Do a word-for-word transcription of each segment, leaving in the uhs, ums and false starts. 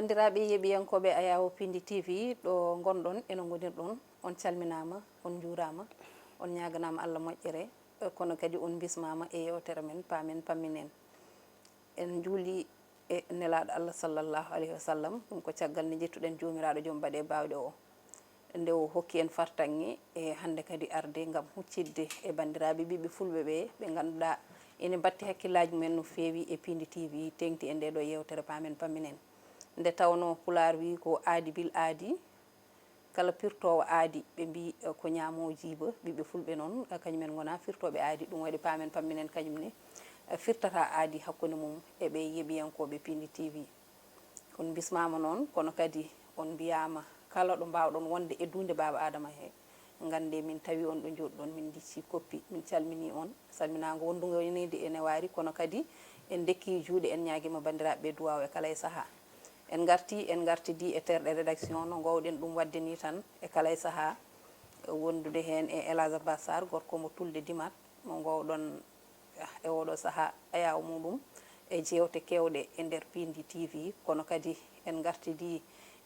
Banndiraaɓe yeeɓiyankooɓe Ayaawo Piindi T V, ɗo ngonɗon e no ngonirɗon, on calminaama, on njuuraama, on ñaaganaama Allah moƴƴere, eh, kono kadi on mbismaama e yeewtere men Paamen Pamminen. En njuuli e Nelaaɗo Allah sallallahu alayhi wa sallam, ɗum ko caggal nde njettuɗen Joomiraaɗo Joom Baɗe Baawɗe o. Nde o hokki en fartaŋŋe e hannde kadi arde ngam huccitde e banndiraaɓe ɓiɓɓe fulɓe ɓe, ɓe ngannduɗaa ene mbatti hakkillaaji mumen no feewi e Piindi T V, teeŋti e nde ɗo yeewtere Paamen Pamminen. Nde tawnoo Pulaar wii ko aadi bil aadi, kala pirtoowo aadi, ɓe mbii, eh, ko ñaamoo jiiba, ɓiɓɓe fulɓe noon, eh, kañum en ngonaa firtooɓe aadi, ɗum waɗi Paamen Pamminen kañum ne, eh, firtata aadi hakkunde mum e ɓe yeeɓiyankooɓe Piindi T V. On mbismaama noon, kono kadi on mbiyaama kala ɗo mbaawɗon wonde e duunde Baaba Aadama he, nganndee min tawi on ɗo njooɗiɗon, min ndiccii koppi, min calminii on. Salminaango wondugo ene waari, kono kadi en ndekki juuɗe, en ñaagiima banndiraaɓe ɓe duwaaw e kala e sahaa. En ngartii, en ngartidii e terɗe rédaction no ngoowɗen ɗum waɗde nii tan e kala e sahaa, wondude heen e El Hadj Abbas Sarr, gorko mo Tulde Dimat, mo ngoowɗon e oɗo sahaa ayaawo muɗum e jeewte keewɗe e nder Piindi T V, kono kadi en ngartidii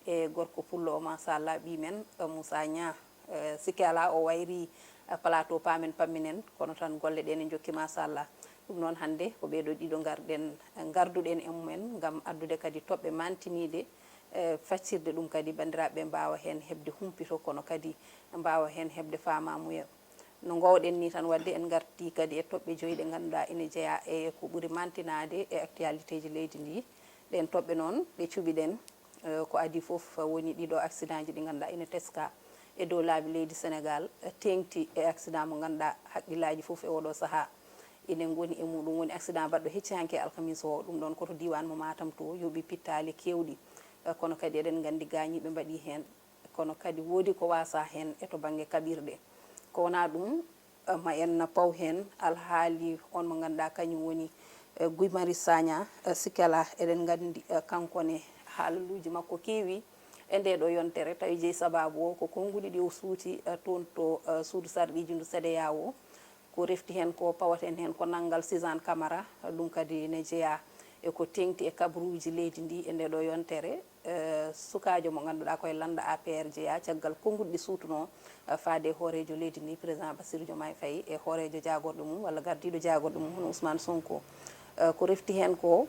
e gorko pullo o, machallah, ɓii men, eh, Moussa Niang. Eh, sikke alaa o wayri, eh, plateau Paamen Pamminen, kono tan golle ɗe ne njokki, machallah. Ɗum noon hannde ko ɓee ɗo ɗiɗo ngarɗen, eh, ngarduɗen e mumen ngam addude kadi toɓɓe mantiniiɗe, eh, faccirde ɗum kadi banndiraaɓe ɓe mbaawa heen heɓde humpito, kono kadi mbaawa heen heɓde faamaamuya. No ngoowɗen nii tan waɗde, en ngartii kadi e toɓɓe joyi ɗe ngannduɗaa ina jeyaa e ko ɓuri mantinaade e actualité ji leydi ndi. Ɗeen toɓɓe noon ɗe cuɓiɗen, eh, ko adii fof woni ɗiɗo accident ji ɗi ngannduɗaa ina teskaa e dow laabi leydi Senegaal, eh, teeŋti e accident mo ngannduɗaa hakkillaaji fof e oɗo sahaa ina ngoni e muɗum, woni accident baɗɗo hecci hanki e alkamisa o. Ɗum ɗoon ko to diiwaan mo Matam to, yooɓi pittaali keewɗi, eh, kono kadi eɗen nganndi gaañiiɓe mbaɗii heen. Kono kadi woodi ko waasa heen e to bannge kaɓirɗe. Ko wonaa ɗum, eh, ma en paw heen alhaali on mo ngannduɗaa kañum woni, eh, Guy Marius Sagna, eh, sikke alaa eɗen nganndi, eh, kanko ne haalaluuji makko keewi e ndee ɗo yontere, tawi jeyi sabaabu o ko konnguɗi ɗi o suuti, eh, toon to, eh, suudu sarɗiiji ndu CEDEAO. Ko refti heen ko, pawaten heen ko nanngal Suzanne Camara, ɗum kadi ne jeyaa e ko teeŋti e kabaruuji leydi ndi e ndee ɗo yontere. Eh, sukaajo mo ngannduɗaa ko e lannda A P R jeyaa, caggal konnguɗi ɗi suutunoo, eh, faade e hooreejo leydi ndi, président Bassirou Diomaye Faye, e hooreejo jaagorɗo mum walla gardiiɗo jaagorɗo mum, hono Ousmane Sonko. Eh, ko refti heen ko,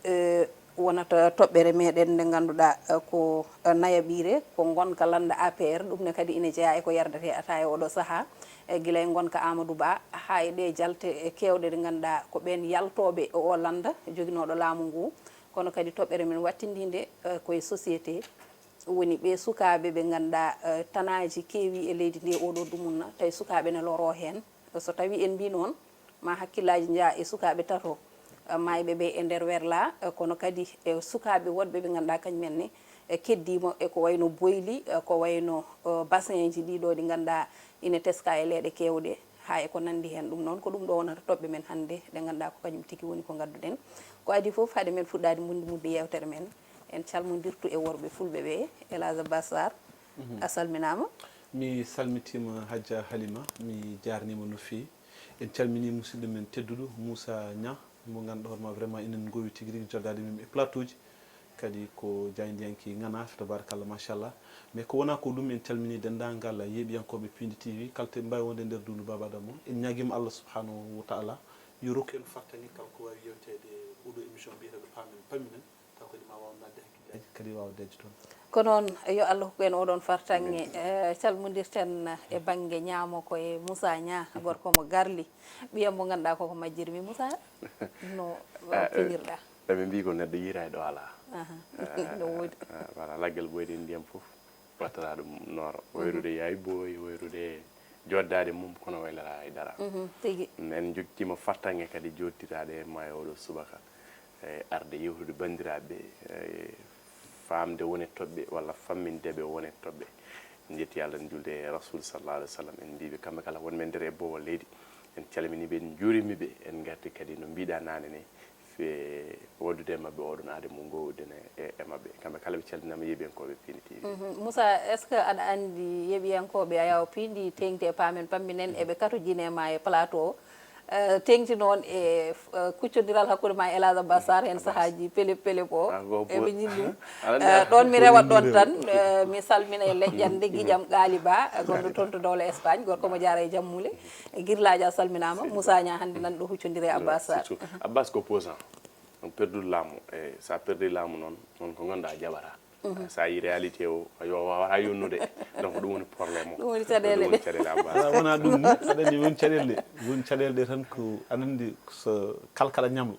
eh, wonata toɓɓere meɗen nde ngannduɗaa, eh, ko, eh, nayaɓiire, ko ngonka lannda A P R, ɗum ne kadi ina jeyaa e ko yardetee ata e oɗo sahaa, eh, gila e ngonka Amadou Ba haa e ɗe jalte, eh, keewɗe ɗe ngannduɗaa ko ɓeen yaltooɓe e o lannda joginooɗo laamu ngu. Kono kadi toɓɓere men wattindinde, eh, koye société, woni ɓe sukaaɓe ɓe ngannduɗaa, eh, tanaaji keewi e leydi ndi e oɗo dumunna, tawi sukaaɓe ne loroo heen. So tawi en mbii noon, ma hakkillaaji njaa e sukaaɓe tato, eh, maayɓe ɓe e nder werlaa, eh, kono kadi e sukaaɓe woɗɓe ɓe ngannduɗaa kañum en ne, eh, keddiima e ko wayno boyli, eh, ko wayno, eh, bassin ji ɗiɗo ɗi ngannduɗaa ina teska e leeɗe keewɗe, haa e ko nanndi heen. Ɗum noon ko ɗum ɗo wonata toɓɓe men hannde, ɗe ngannduɗaa ko kañum tigi woni ko ngadduɗen. Ko adii fof, hade men fuɗɗaade mbundi mbundi yeewtere men, en calmondirtu e worɓe fulɓe ɓe, El Hadj Abbas Sarr, a salminaama. Mi salmitiima, Hajja Halima, mi jaarniima no feewi. En calminii musidɗo men tedduɗo Moussa Niang, mo ngannduɗaa hoore ma vraiment enen ngoowi tigi rigi joddaade mum e plateau ji. Kadi ko jaayndiyanke ŋanaa, tabarakallah, machallah. Mais ko wonaa ko ɗum, en calminii denndaangal yeeɓiyankooɓe Piindi T V, kala to ɓe mbaawi wonde e nder duundu Baaba Adama o. En ñaagiima Allah subhanahu wa taala yo rokku en fartaŋŋe kala ko waawi yewteede e oɗo émission biyeteeɗo Paamen Pamminen. Taw kadi ma waaw naatde hakkillaaji, kadi waawa dejjo toon. Ko noon, yo Allah hokku en oɗon fartaŋŋe. Eh, calmondirten e bannge ñaamo ko e Moussa Niang, gorko mo Garli, ɓiyam mo ngannduɗaa koko majjirmi. Moussa, no, eh, pinirɗaa? Eɓe mbii ko neɗɗo yiiraa e ɗo alaa. Aha. Eh, no woodi. Eh, voilà, laggal ɓooyde ndiyam fof wattata ɗum nooro. Mhm. Wayrude yaay booy, wayrude joddaade mum, kono waylata e dara. Mhm, tigi. En njogtiima fartaŋŋe kadi jooɗtitaade e maayo oɗo subaka, e arde yewtude banndiraaɓe, e faamde wone toɓɓe walla famminde ɓe wone toɓɓe. En njetti Allah, en njuulde e Rasul sallallahu alaihi wa sallam, en mbiiɓe kamɓe kala wonɓe nder e boowal leydi. En calminii ɓe, en njuurimi ɓe, en ngarti kadi no mbiɗa naane ne, fe waɗdude e maɓɓe oɗon aade mo ngowden e, e maɓɓe. Kamɓe kala ɓe calminaama, yeeɓiyankooɓe Piindi T V. Mhm. Moussa, est-ce que aɗa anndi yeeɓiyankooɓe Ayaawo Piindi teeŋti e Paamen Pamminen, eɓe katojini e ma e plateau, Eh, teŋti noon e eh, kuccondiral hakkunde ma e Elhadj Abbas Sarr, heen sahaaji pele pele o eɓe ñin ɗum. Eh, ɗoon mi rewat ɗoon tan, eh, mi salmina e leƴƴannde giƴam Qaali Ba, eh, gonɗo toon to dowla Espagne. Gorko mo jaara e jammuule. E Girlaajo, a salminaama. Moussa Niang hannde nan ɗo huccondire e Abbas Sarr. Abbas ko opposant. On perdu laamu. E so a perdi laamu noon, on ko ngannduɗaa a jaɓataa. Sa yi réalité o, yo wawata yonnude. Donc ɗum woni problème o. Ɗum woni caɗeele ɗe. Caɗeele Abbas. Wona ɗum ni, aɗa andi won caɗeele ɗe. Won caɗeele ɗe tan ko aɗa andi so kalkala ñamlo.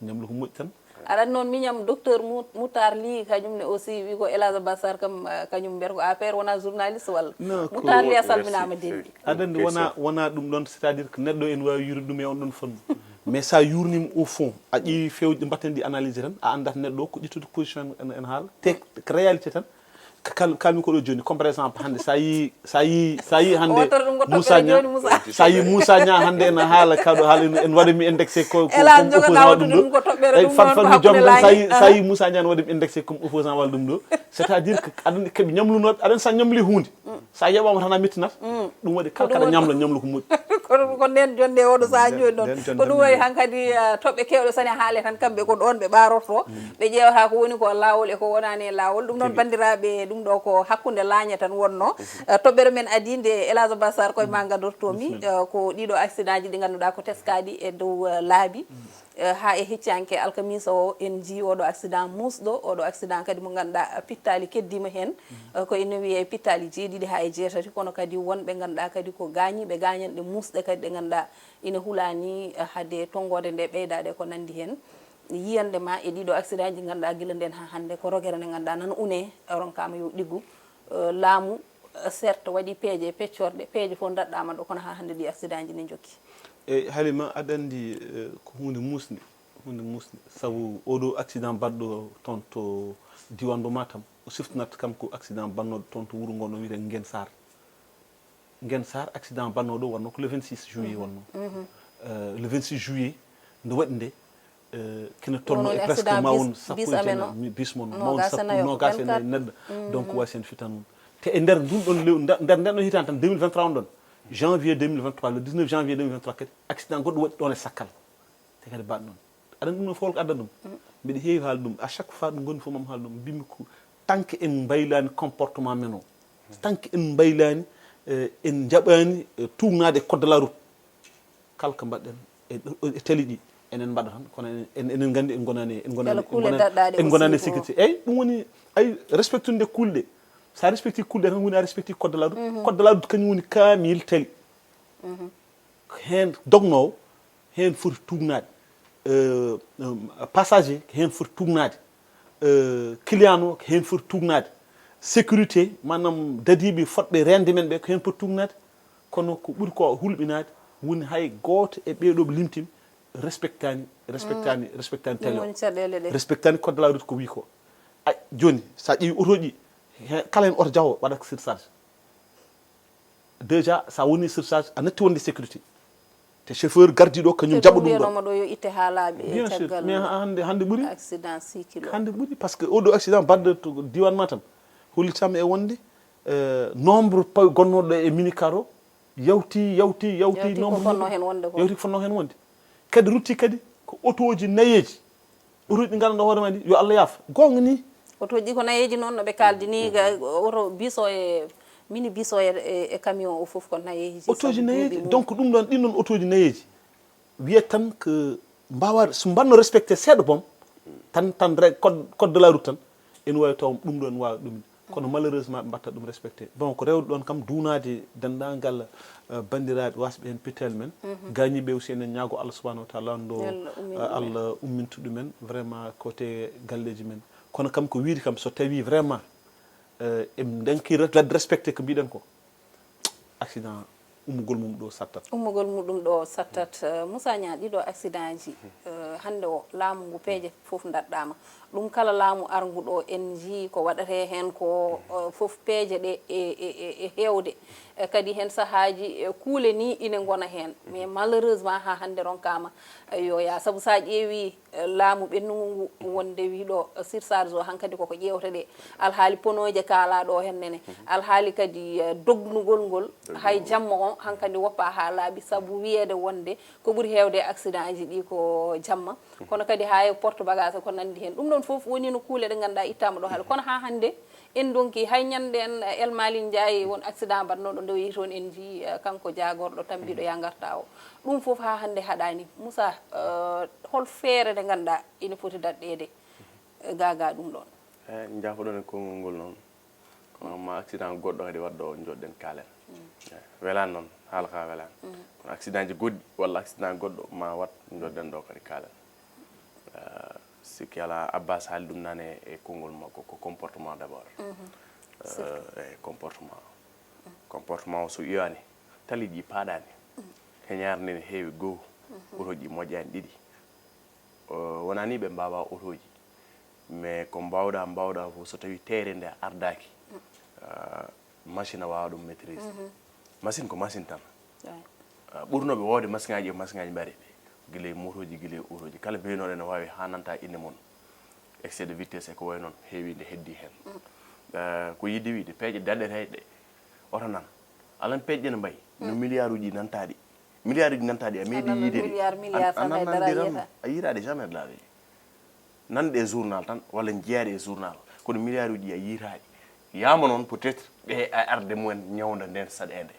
Ñamlo ko moƴƴi tan. Aɗa andi noon miñam docteur Moutar Ly kañum ne aussi wi ko Elhadj Abbas Sarr kam, eh, kañum mbiyata ko A P R wona journaliste walla? Non, ko Moutar Ly a salminaama denɗi. Aɗa andi wona, wona ɗum ɗon, c'est-à-dire que neɗɗo ene wawi yurude ɗum e on ɗon fannu. Mais sa yurnima au fond, a ƴeewi fewji ɗi mbatten ɗi analyse tan, a anndat neɗɗo o ko ƴettude position en, en haala. Te ko réalité tan, ko kal-, kalmi ko ɗo joni, comme par exemple hannde sa yi, sa yi, sa yi hannde Moussa Niang, sa yi Moussa Niang hannde ene haala kaɗo haala ene, ene waɗa mi indexé ko, ko, comme opposant waɗa ɗum ɗo. Eyi, fan, fan mi jom tan sa yi, sa yi Moussa Niang ne waɗa mi indexé comme opposant waɗa ɗum ɗo. C'est-à-dire que aɗa andi kaɓe ñamlunoɓe, aɗa andi sa ñamli hunde. Sa yeɓama tan a mettinat. Ɗum waɗi kala kaɗa ñamla, ñamla ko moƴƴi. Kono ko nden jonde oɗo saha joni ɗon. Ko ɗum waɗi hankadi, eh, toɓɓe kewɗe sone haale tan kamɓe ko ɗon ɓe ɓarorto. Ɓe ƴeewata ko woni ko lawol e ko wonani e lawol. Ɗum noon bandiraɓe, ɗum ɗo ko hakkunde laañe tan wonno. Eh, toɓɓere men adi nde Elhadj Abbas Sarr koye ma gadortomi. Eh, ko ɗiɗo accident ji ɗi ganduɗa ko teskaɗi e dow, eh, laabi. Eh, ha e hecciyanke alkamisa o en jii oɗo accident muusɗo, oɗo accident kadi mo ganduɗa pittali keddima hen. Eh, ko ene wiye pittali jeeɗiɗi ha e jeetati, kono kadi wonɓe ganduɗa kadi ko gañiɓe gañanɗe muusɗe kadi ɗe ganduɗa ina hulani, eh, haade tonngode nde ɓeydade ko nandi hen. Yiyande ma e ɗiɗo accident ji ganduɗa gila nden ha hande ko rogere nde ganduɗa nana une, eh, ronkama yo ɗiggu. Eh, laamu, eh, certes waɗi peeje e peccorɗe, peeje fof daɗɗama ɗo, kono ha hande ɗi accident ji ne jokki. Eyi, Halima, aɗa anndi, eh, ko huunde muusnde, huunde muusnde. Sabu oɗo accident baɗɗo toon to diiwaan mo Matam, o siftinat kam ko accident baɗnooɗo toon to wuro ngo no wiyetee Ngen Saar. Ngen Saar, accident baɗnooɗo wonnoo ko le vingt-six juillet wonnoo. Eh, le vingt-six juillet, nde waɗi nde, eh, kene tolno e presque ma won sappo e jeenayi, bis mo, ma won sappo, noogaas e nayi neɗɗo. Donc, waasi heen fitan. Te e nder ndun ɗon lew-, nder, nder nden ɗon hitaande tan, deux mille vingt-trois on ɗon, janvier deux mille vingt-trois, le dix-neuf janvier deux mille vingt-trois kadi, accident goɗɗo waɗi ɗon e Sakkal. Te kadi baɗ noon. Aɗa anndi ɗum no fof ko adda ɗum? Mbiɗa heewi haal ɗum. À chaque fois ɗum ngoni fof mam haal ɗum. Mbimi ko tant que en mbaylaani comportement men o. Tant que en mbaylaani, eh, en njaɓaani, eh, tuugnaade e code de la route. Kala ko mbaɗɗen e, e tali ɗi, enen mbaɗa tan, kono enen, enen nganndi en ngonaani, en ngonaani, en ngonaani, en ngonaani sécurité. Eyi, ɗum woni, ay, respectude kuule ɗe. Sa respecti kuule ɗe tan, woni a respecti code de la route. Code de la route kañum woni kaamil tali. Heen dognoowo, heen foti tuugnaade. Euh, euh, passager, heen foti tuugnaade. Euh, client o, heen foti tuugnaade. Sécurité, maanaam dadiiɓe fotɓe reende men ɓe, ko heen poti tuugnaade. Kono ko ɓuri ko hulɓinaade, woni hay gooto e ɓee ɗoo ɓe limtimi, respectaani, respectaani, respectaani tali o. Ɗum woni caɗeele ɗe. Respectaani code de la route ko wii ko. Ay, jooni, so a ƴeewi otooji, he-, kala heen oto jawo waɗat ko surcharge. Déjà, so a woni surcharge, a natti wonde sécurité. Te chauffeur gardiiɗo, kañum jaɓa ɗum ɗon. Ɗo yo itte haalaaɓe e. Bien sûr, caggal mais ha-, hannde, hannde ɓuri. Accident six kilo. Hannde ɓuri, parce que oɗo accident baɗɗo to diiwaan Matam, hollitaama e wonde, euh, nombre paw-, gonnooɗo e minicar o, yawti, yawti, yawti. Yawti ko nombre fotnoo heen wonde ko. Yawti ko fotnoo heen wonde. Kadi rutti kadi ko otooji nayeeji. Otooji ɗi ngannduɗaa hoore majji, yo Allah yaafo. Goonga ni. Otooji ɗi ko nayeeji noon no ɓe kaaldi ni, ga, oto bus o e mini bus o e, e, e camion o fof ko nayeeji. Otooji nayeeji. Donc ɗum ɗon, ɗin ɗon otooji nayeeji. Wiyat tan ko mbawa, so mbanno respecté seeɗa boom, tan, tan re-, code, code de la route tan, ene wawi taw ɗum ɗo ene wawi ɗum. Kono malheureusement ɓe mbatta ɗum respecté. Bon, ko rewde ɗon kam duunaade denndaangal, eh, banndiraaɓe wasɓe heen pittali men. Gaañiiɓe aussi enen ñaago Allah subhanahu wa taala ndo, eh, Allah umminta ɗumen. Vraiment ko te galleeji men. Kono kam ko wiide kam so tawi vraiment, eh, en ndanki re-, waɗde respecté ko mbiɗen ko. Accident ummugol mum ɗo sattat. Ummugol muɗum ɗo sattat. Eh, Moussa Niang, ɗiɗo accident ji, eh, hannde o, laamu ngu peeje fof ndaɗɗaama. Ɗum kala laamu arngu ɗo, en njii ko waɗatee heen ko, eh, fof peeje ɗe e, e, e, e heewde. Eh, kadi heen sahaaji, eh, kuule ni ine ngona heen. Mais malheureusement, haa hannde ronkaama, eh, yo yaa. Sabu so a ƴeewi, eh, laamu ɓennungu ngu wonde wi ɗo, eh, surcharge o hankadi koko ƴeewta ɗe. Alhaali ponooje kaalaa ɗo heen nene. Alhaali kadi, eh, dognugol ngol, hay jamma o hankadi woppa haa laaɓi sabu wiyeede wonde ko ɓuri heewde e accident aji ɗi ko jamma. Kono kadi haa e porte bagage ko nanndi heen. Ɗum ɗoon fof woni no kuule ɗe ngannduɗaa ittaama ɗo haala. Kono haa hannde en ndonki hay ñande en, eh, El Malick Ndiaye won accident mbaɗnooɗo nde o yehi toon en njii, eh, kanko jaagorɗo tambiiɗo yaa ngartaa o. Ɗum fof haa hannde haɗaani. Moussa, eh, hol feere nde ngannduɗaa ina foti daɗɗeede, eh, gaa gaa ɗum ɗoon? Eh, njaafoɗon e konngol ngol noon. Kono ma accident goɗɗo kadi waɗ ɗo njoɗɗen kaalen. Eh, welaani noon, haala ka welaani. Kono accident ji goɗɗi walla accident goɗɗo ma waɗ njoɗɗen ɗo kadi kaalen. Eh, sikki alaa, Abbas haali ɗum nane e konngol makko, ko comportement d'abord. Eh, e comportement. Comportement o so iwaani, tali ɗi paaɗaani. Heñaare nde ne heewi goo, otoji moƴƴaani ɗiɗi. O, wonaa ni ɓe mbaawaa otoji, mais ko mbaawɗaa, mbaawɗaa fof, so tawii teere nde ardaaki, ah, machine a waawaa ɗum maîtriser. Machine ko machine tan. Ah, ɓurnooɓe woowde machine aji e machine aji mbaɗe, gila e motoji, gila e otoji, kala mbiyinooɗo ene waawi haa nanta innde mum, excès de vitesse e ko wayi noon, heewi nde heddii heen. Ah, ko yiɗde wiyde, peeje daɗeteeɗe ɗe, oto nan, alan peeje ɗe no mbayi, no milliard uji nantaaɗi. Milliard uji nantaaɗi a meeɗi yiide ɗe. Milliard, milliard, a nannan ndiram, a yiiraade jamais de la vie. Nanɗe e journal tan, walla njiyaade e journal. Kono milliard uji a yiiraɗi. Yaama noon peut-être ɓe a arde mumen ñawnda nden saɗeende.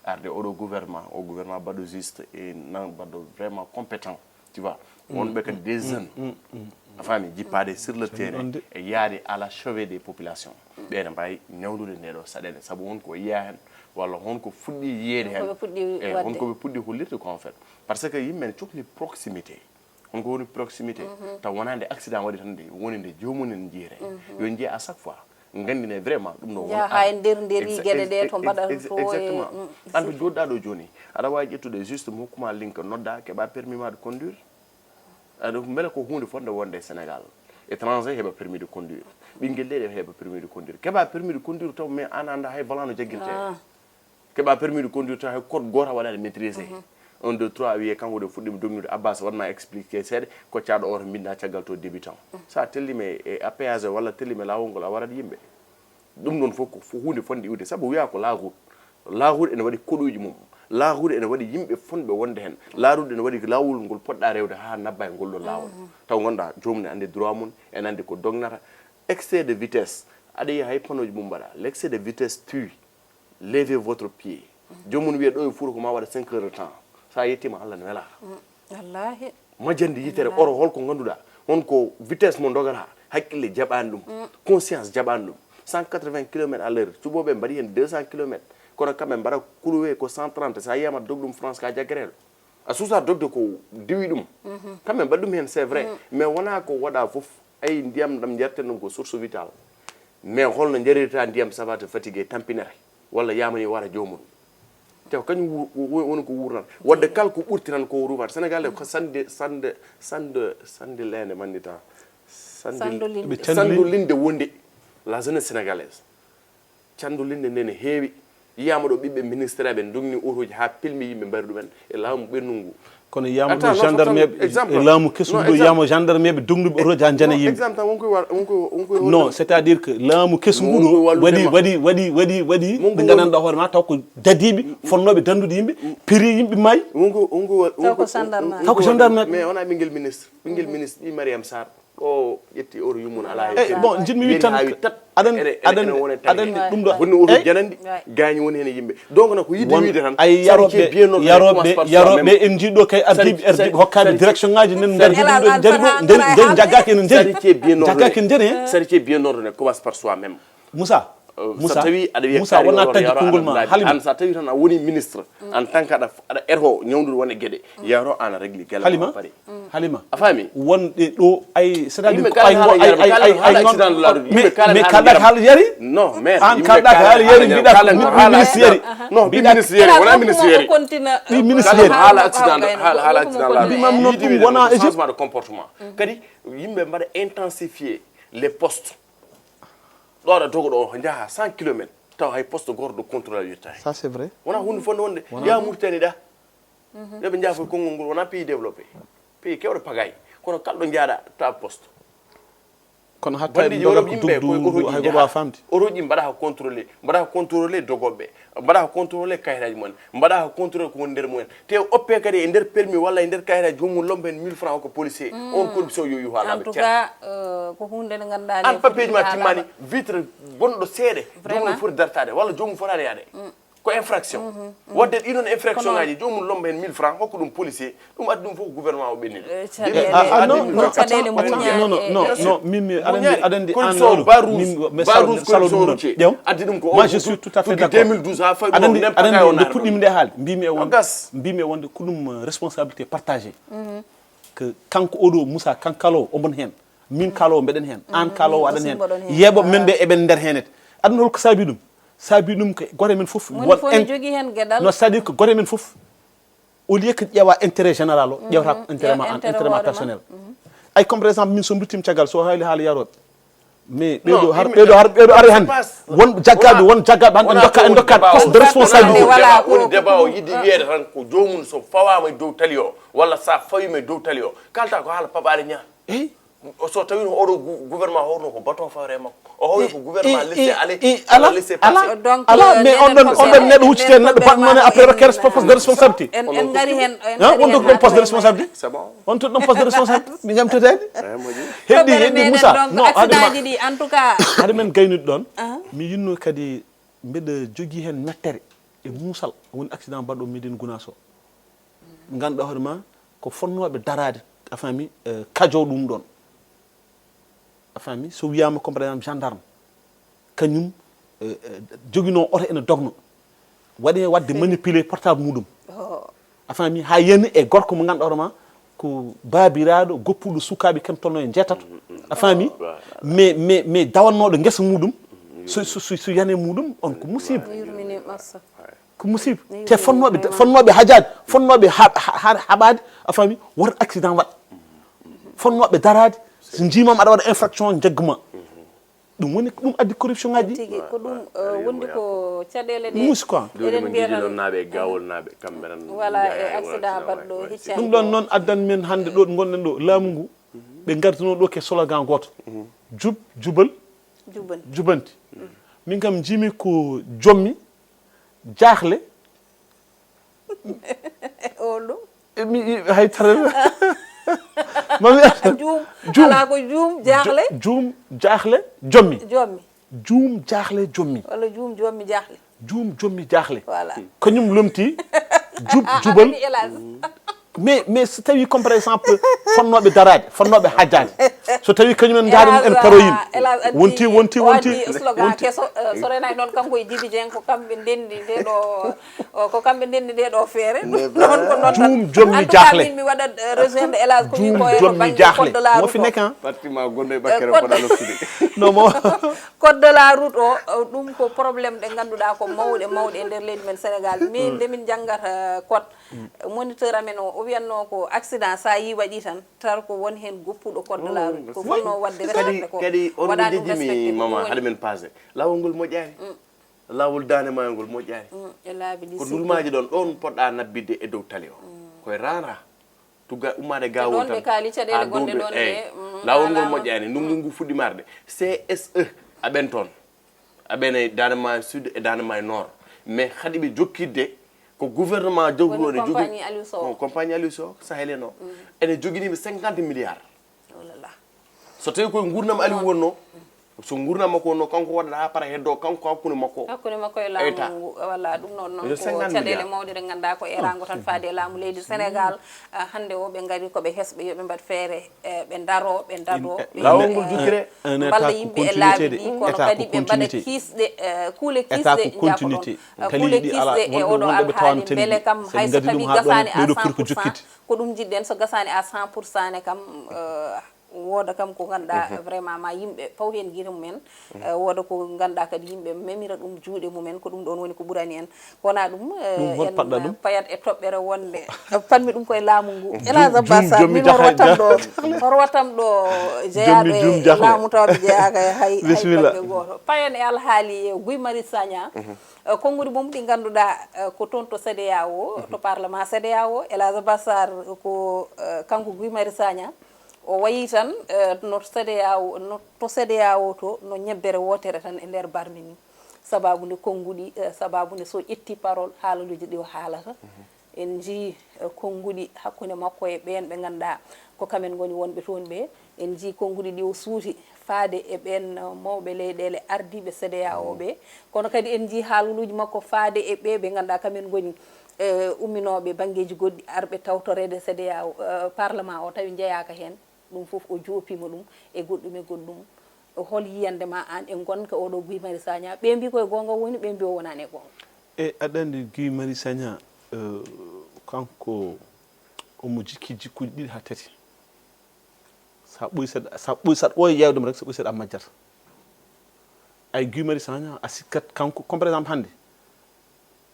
Arde oɗo gouvernement, o gouvernement baɗɗo juste e nan baɗɗo vraiment compétent. Tu vois? Wonɓe kadi des jeunes. A faami, jippaade sur le terrain e yaade à la chevée des populations. Ɓe ne mbaawi ñawndude nde ɗo saɗeende. Sabu won ko yiyaa heen, walla won ko fuɗɗi yiyeede heen. Won ko ɓe puɗɗi waɗde. E won ko ɓe puɗɗi hollirde ko en fait. Parce que yimɓe ne cokli proximité. Won ko woni proximité. Taw wonaa nde accident waɗi tan de, woni nde joomum en njiyete. Yo njiye à chaque fois. Nganndine vraiment ɗum ɗo won. Njaha e nder, nder geɗe ɗe to mbaɗa to e, exactement. An to joɗɗa ɗo jooni, aɗa waawi ƴettude juste mo hokkuma link, nodda, keɓa permis ma de conduire. Aɗa mbele ko huunde fotnde wonde e Sénégal. Étranger heɓa permis de conduire. Ɓinngel leyɗe heɓa permis de conduire. Keɓa permis de conduire taw mais an annda hay volant no jaggirte. Keɓa permis de conduire taw hay code gooto a waɗaani maîtrisé. Un, deux, trois, wiyee kanko de fuɗɗiima dognude, Abbas waɗ ma expliqué seeɗa, koccaaɗo oto mbinnda caggal to débutant. So a telliima e, e péage walla telliima e laawol ngol a warat yimɓe. Ɗum ɗoon fof ko fof huunde fotnde iwde, sabu wiyaa ko la route. La route ene waɗi koɗuuji mum. La route ene waɗi yimɓe fotɓe wonde heen. La route ene waɗi laawol ngol poɗɗa rewde haa nabba e ngol ɗoo laawol. Taw ngannduɗaa joomum ne anndi droit mum, ene anndi ko dognata. Excès de vitesse, aɗa yiya hay panneau ji mum mbaɗa. L'excès de vitesse tue. Levez votre pied. Joomum wiya ɗo e Fuuta ko ma waɗa cinq heures de temps. So a yettiima Allah ne welaa. Wallaahi. Majjande yitere oto hol ko ngannduɗaa. Won ko vitesse mo ndogata, hakkille jaɓaani ɗum, conscience jaɓaani ɗum. Cent quatre-vingts kilomètres à l'heure, cuɓooɓe mbaɗi heen deux cents kilomètres. Kono kamɓe mbaɗa kuluwe ko cent trente, so a yiyaama dog ɗum France ka jaggeteeɗo. A suusa dogde ko diwi ɗum. Kamɓe mbaɗi ɗum heen, c'est vrai. Mais wonaa ko waɗa fof. Ay, ndiyam ɗam njarten ɗum ko source vitale. Mais holno njarirta ndiyam savate fatigué tampinere? Walla yamani wara joomum? Te ko kañum wu-, wu-, woni ko wurnata. Wadde kala ko ɓurti tan ko ruwata. Sénégal ko sande, sande, sande, sande leende mannditaa. Sande, sando linde. Ɓe candu linde wonde. La jeunesse sénégalaise. Candu linde nde ne heewi. Yiyaama ɗo ɓiɓɓe ministre ɓe ndogni otoji haa pilmi yimɓe mbari ɗumen e laamu ɓennu ngu. Kono yiyaama ɗo gendarme ɓe, e laamu kesum ɗo yiyaama gendarme ɓe dognuɓe otoji haa njana yimɓe. Exemple tan won koye wal-, won koye, won koye. Non, c'est-à-dire que laamu kesum ngu ɗo waɗi, waɗi, waɗi, waɗi, waɗi ɓe nganndanɗaa hoore ma taw ko dadiiɓe, fonnooɓe danndude yimɓe, piri yimɓe maayi. Won ko, won ko, taw ko gendarme. Taw ko gendarme. Mais wonaa ɓinngel ministre. Ɓinngel ministre, ɓii Mariam Sarr. Ɗo ƴetti oto yummum alaa e. Bon, njiɗmi wiide tan, aɗa anndi, aɗa anndi ɗum ɗo. Bonni oto jananɗi, gaañi woni heen e yimɓe. Donc, no ko yiɗde wiide tan, ay, yarooɓe, yarooɓe, yarooɓe, en njii ɗo kay ardiiɓe, ardiiɓe hokkaaɓe direction ngaaji nen, ngar jari ɗo, ngar, ngar, ngar, jaggaaki enen njari. Jaggaaki en njari, hein? Charité bien ordonnée commence par soi-même. Moussa, Moussa, so tawi aɗa wiya Moussa, wona taggi konngol ma, Halima. An so tawi tan a woni ministre, en tant que aɗa, aɗa eto ñawndude won e geɗe, yaro an a régli gelle ma pari. Halima, a faami? Wonde ɗo ay, c'est-à-dire Yimɓe ko ay kalata haala yari, kalata haala accident de la route. Yimɓe kalata haala yari. Mais kalɗa ko haala yari, mbiɗa ko ministre yari. Non, mbi ministre yari, wona ministre yari. Mbi ministre yari. Haala accident, haala accident de la route. Mbimam no ɗum wona Égypte. Changement de comportement. Kadi yimɓe mbaɗa intensifier les postes. Ɗo aɗa dogo ɗo, njaha cent kilomètres, taw hay poste goto de contrôle a yettaani. Ça c'est vrai. Wona hunde fonde wonde. Ya Mauritanie ɗa. Yoɓe njaha fof konngol ngol, wona pays développé. Pays kewɗo pagaye. Kono kalɗo jaaɗa ta poste. Kono hatta en dogata ko dugdu hay goto wawa famde. Otoji mbaɗa ko contrôlé, mbaɗa ko contrôlé dogoɓe, mbaɗa ko contrôlé kayitaji mumen, mbaɗa ko contrôlé ko woni nder mumen. Te oppe kadi e nder permis walla e nder kayitaji jomum lomba hen mille francs ko policier. On corruption yo yuha en laaɓe tout ceer. Cas euh, ko hunde nde ganduɗa An papier ma timmani, vitre bonɗo seeɗa, jomum foti dartade walla jomum fotani yaade. Ko infraction. Wadde ɗiɗon infraction ngaji jomum lomba hen mille francs hokka ɗum policier. Ɗum addi ɗum fof ko gouvernement o ɓenni. Caɗele non non non non min mi aɗa andi aɗa andi an corruption oɗo bar rouge min mi bar rouge salo corruption ɗum routier ɗew addi ɗum ko moi je suis tout à fait tuggi d'accord deux mille douze ha fawi aɗa ɗum andi même aɗa pas andi kayo nde nar puɗɗimi nde haali mbimi e won gas mbimi e wonde ko ɗum responsabilité partagé que kanko oɗo Moussa kan kalowo omon hen min kalowo aɗan hen an kalowo aɗan hen musidɗo ɗon hen. Yeeɓoɓe men ɓe eɓen nder hen ete aɗa holko saabi ɗum saabi ɗum ko goto men foof Moni fof ne jogii heen geɗal. Non, c'est-à-dire que goto men foof au lieu que ƴeewa intérêt général o ƴewta ko intérêt ma an intérêt ma personnel ay comme par exemple min so duttima caggal so haali haala yaroɓe mais ɓeɗo har ɓeɗo har ɓeɗo ari hannde won jaggaɓe won jaggaɓe hannde en dokka en dokka poste de responsabilité Voilà. Woni débat o yiɗi wiyede tan ko jomum so fawama e dow tali o walla sa fawima e dow tali o kalta ko haala paɓale ña eyyi so tawino oɗo gou- gouvernement horno ko baton fawre e makko o hawri ko gouvernement laissé aller i ala laissé ala passer Donc, ala euh, mais nden on ɗon ko on ɗon neɗɗo huccite neɗɗo batnono après caisse poste de responsabilité en en ngari heen en Hein, wonde ko ɗon poste de responsabilité on to ɗon poste de responsabilité mi ñamteteni heddi heddi Moussa non adema accident ji ɗi en tout cas hade men gaynude ɗon mi yinno kadi mbeɗa jogii heen mettere e muusal woni accident mbaɗɗo médine gounasso ganduɗa hoore ma ko fonnooɓe daraade a faami kajo ɗum ɗon a faami so wiyama comme par exemple gendarme kañum joginoo oto ene dogno waɗi wadde manipulé portable muɗum a faami ha yani e gorko mo ganduɗa hoore ma ko babiraɗo goppuɗo sukaɓe kam tolno e jeetato a faami mais mais mais dawannoɗo guesa muɗum so so so yani muɗum on ko musiba yurmini massa ko musiba te fonnoɓe fonnoɓe hajade fonnoɓe haɓade a faami won accident waɗa fonnoɓe darade so jimama aɗa waɗa infraction jagguma ɗum woni ɗum addi corruption ngaji tigi ko ɗum wondi ko caɗele ɗe musi quoi eɗen mbiya tan naaɓe e gawol naaɓe kamɓe tan voilà e accident baɗɗo hicca ɗum ɗon noon addan men hannde ɗo gonɗen ɗo laamu ngu ɓe ngarduno ɗo ke slogan goto jub jubal jubanti jubanti min kam jimi ko jommi jaaxle o ɗum mi hay tare mami juum ala ko juum jaaxle juum jaaxle jommi jommi juum jaaxle jommi walla juum jommi jaaxle juum jommi jaaxle voilà kañum lomti jub jubal hélas mais mais so tawi comme par exemple fonnooɓe daraade fonnooɓe hajjaade so tawi kañum en ndaari mum en paro yimɓe wonti wonti wonti slogan keso so renani noon kanko e jibi jeng ko kamɓe ndendi nde ɗo ko kamɓe ndendi nde ɗo feere ɗum noon ko noon juum jommi jaaxle min mi waɗa rejoindre hélas ko wi juum ko e to jommi banggue jaaxle code de la mo route fi o. Nekk hein Fatima gonɗo e bakkere poɗa loftude non mo Code de la route o o, ɗum ko problème ɗe ngannduɗaa ko mawɗe mawɗe e nder leydi men Sénégal min nde min njanngata code moniteur amen o o wiyatno ko accident sa yi waɗi tan tar ko won heen goppuɗo code de la route ko fonno wadde kadi respecté ko kadi on waɗa ko ɗum jejjimi respecté ko mama ɗum woni haɗa men passé lawol ngol moƴƴaani lawol dande mayol ngol moƴƴaani e laabi ɗi ko nulmaaji ɗon ɗon poɗɗa nabbidde e dow tali o koye rara tugga ummaade gawol ɗon ɓe tan kaali caɗeele ha gonɗe dow ɗon eyi e mm, lawol ngol alama. Moƴƴaani ndungu ngu fuɗɗimaade C S E a ɓen toon a ɓen e Dande Maayo Sud e Dande Maayo Nord mais haɗi ɓe jokkidde ko gouvernement jawruɗo Woni ene jogi compagnie Aliou Sow. Ko compagnie Aliou Sow Sahel en o ene joginiɓe cinquante milliards Oh là là. so tawi koye gurdam Aliou wonno So nguurndam makko wonno kanko waɗata haa para heddoo kanko hakkunde makko. Hakkunde makko e laamu ngu, walla ɗum noon noon ko caɗeele mawɗe ɗe ngannduɗaa ko eeraango tan faade e laamu leydi Sénégal. Hannde o ɓe ngari ko ɓe hesɓe yo ɓe mbaɗ feere, ɓe ndaro ɓe ndado ɓe mballa yimɓe e laabi ɗi, kono kadi ɓe mbaɗa kiisɗe, kuule kiisɗe njaako ɗon. Kuule kiisɗe e oɗo alhaali mbele kam hay so tawi gasaani à cent pour cent, ko ɗum jiɗɗen, so gasaani à cent pour cent ne kam wooda kam ko ngannduɗaa vraiment ma yimɓe faw heen gite mumen. Wooda ko ngannduɗaa kadi yimɓe memira ɗum juuɗe mumen, ko ɗum ɗoon woni ko ɓurani en. Ko wona ɗum en payat e toɓɓere wonde panmi ɗum koye laamu ngu. Elasa Bassar min horwatam ɗo horwatam ɗo jeyaaɓe laamutooɓe jeyaaka e hay hay baɗɓe gooto payen e alhaali e Guy Mari Sagna. Konnguɗi mum ɗi ngannduɗaa ko toon to CEDEAO, to parlement CEDEAO, Elasa Bassar ko kanko Guy Mari Sagna. O wayi tan no CEDEAO, no to CEDEAO to no ñebbere wootere tan e nder barmi ni. Sababu nde konnguɗi, sababu nde so ƴetti parole haalaluuji ɗi o haalata. En njii konnguɗi hakkunde makko e ɓeen ɓe ngannduɗaa ko kamen ngoni wonɓe toon ɓe. En njii konnguɗi ɗi o suuti faade e ɓeen mawɓe leyɗeele ardiiɓe CEDEAO ɓe. Kono kadi en njii haaluluuji makko faade e ɓe ɓe ngannduɗaa kamen ngoni umminooɓe banngeeji goɗɗi arɓe tawtoreede CEDEAO, parlement o tawi njeyaaka heen. Ɗum fof o joopiima ɗum e goɗɗum e goɗɗum. Hol yiyannde ma aan e ngonka oɗo Guy Mari Sagna? Ɓe mbi koye goonga woni, ɓe mbi o wonaani e goonga. E aɗa anndi Guy Mari Sagna, kanko omo jikki jikkuuji ɗiɗi haa tati. Sa ɓooyi seeɗa, sa ɓooyi, sa ɓooyi ƴeewde mo rek, sa ɓooyi seeɗa a majjata. Ay Guy Mari Sagna a sikkat kanko, comme par exemple hannde,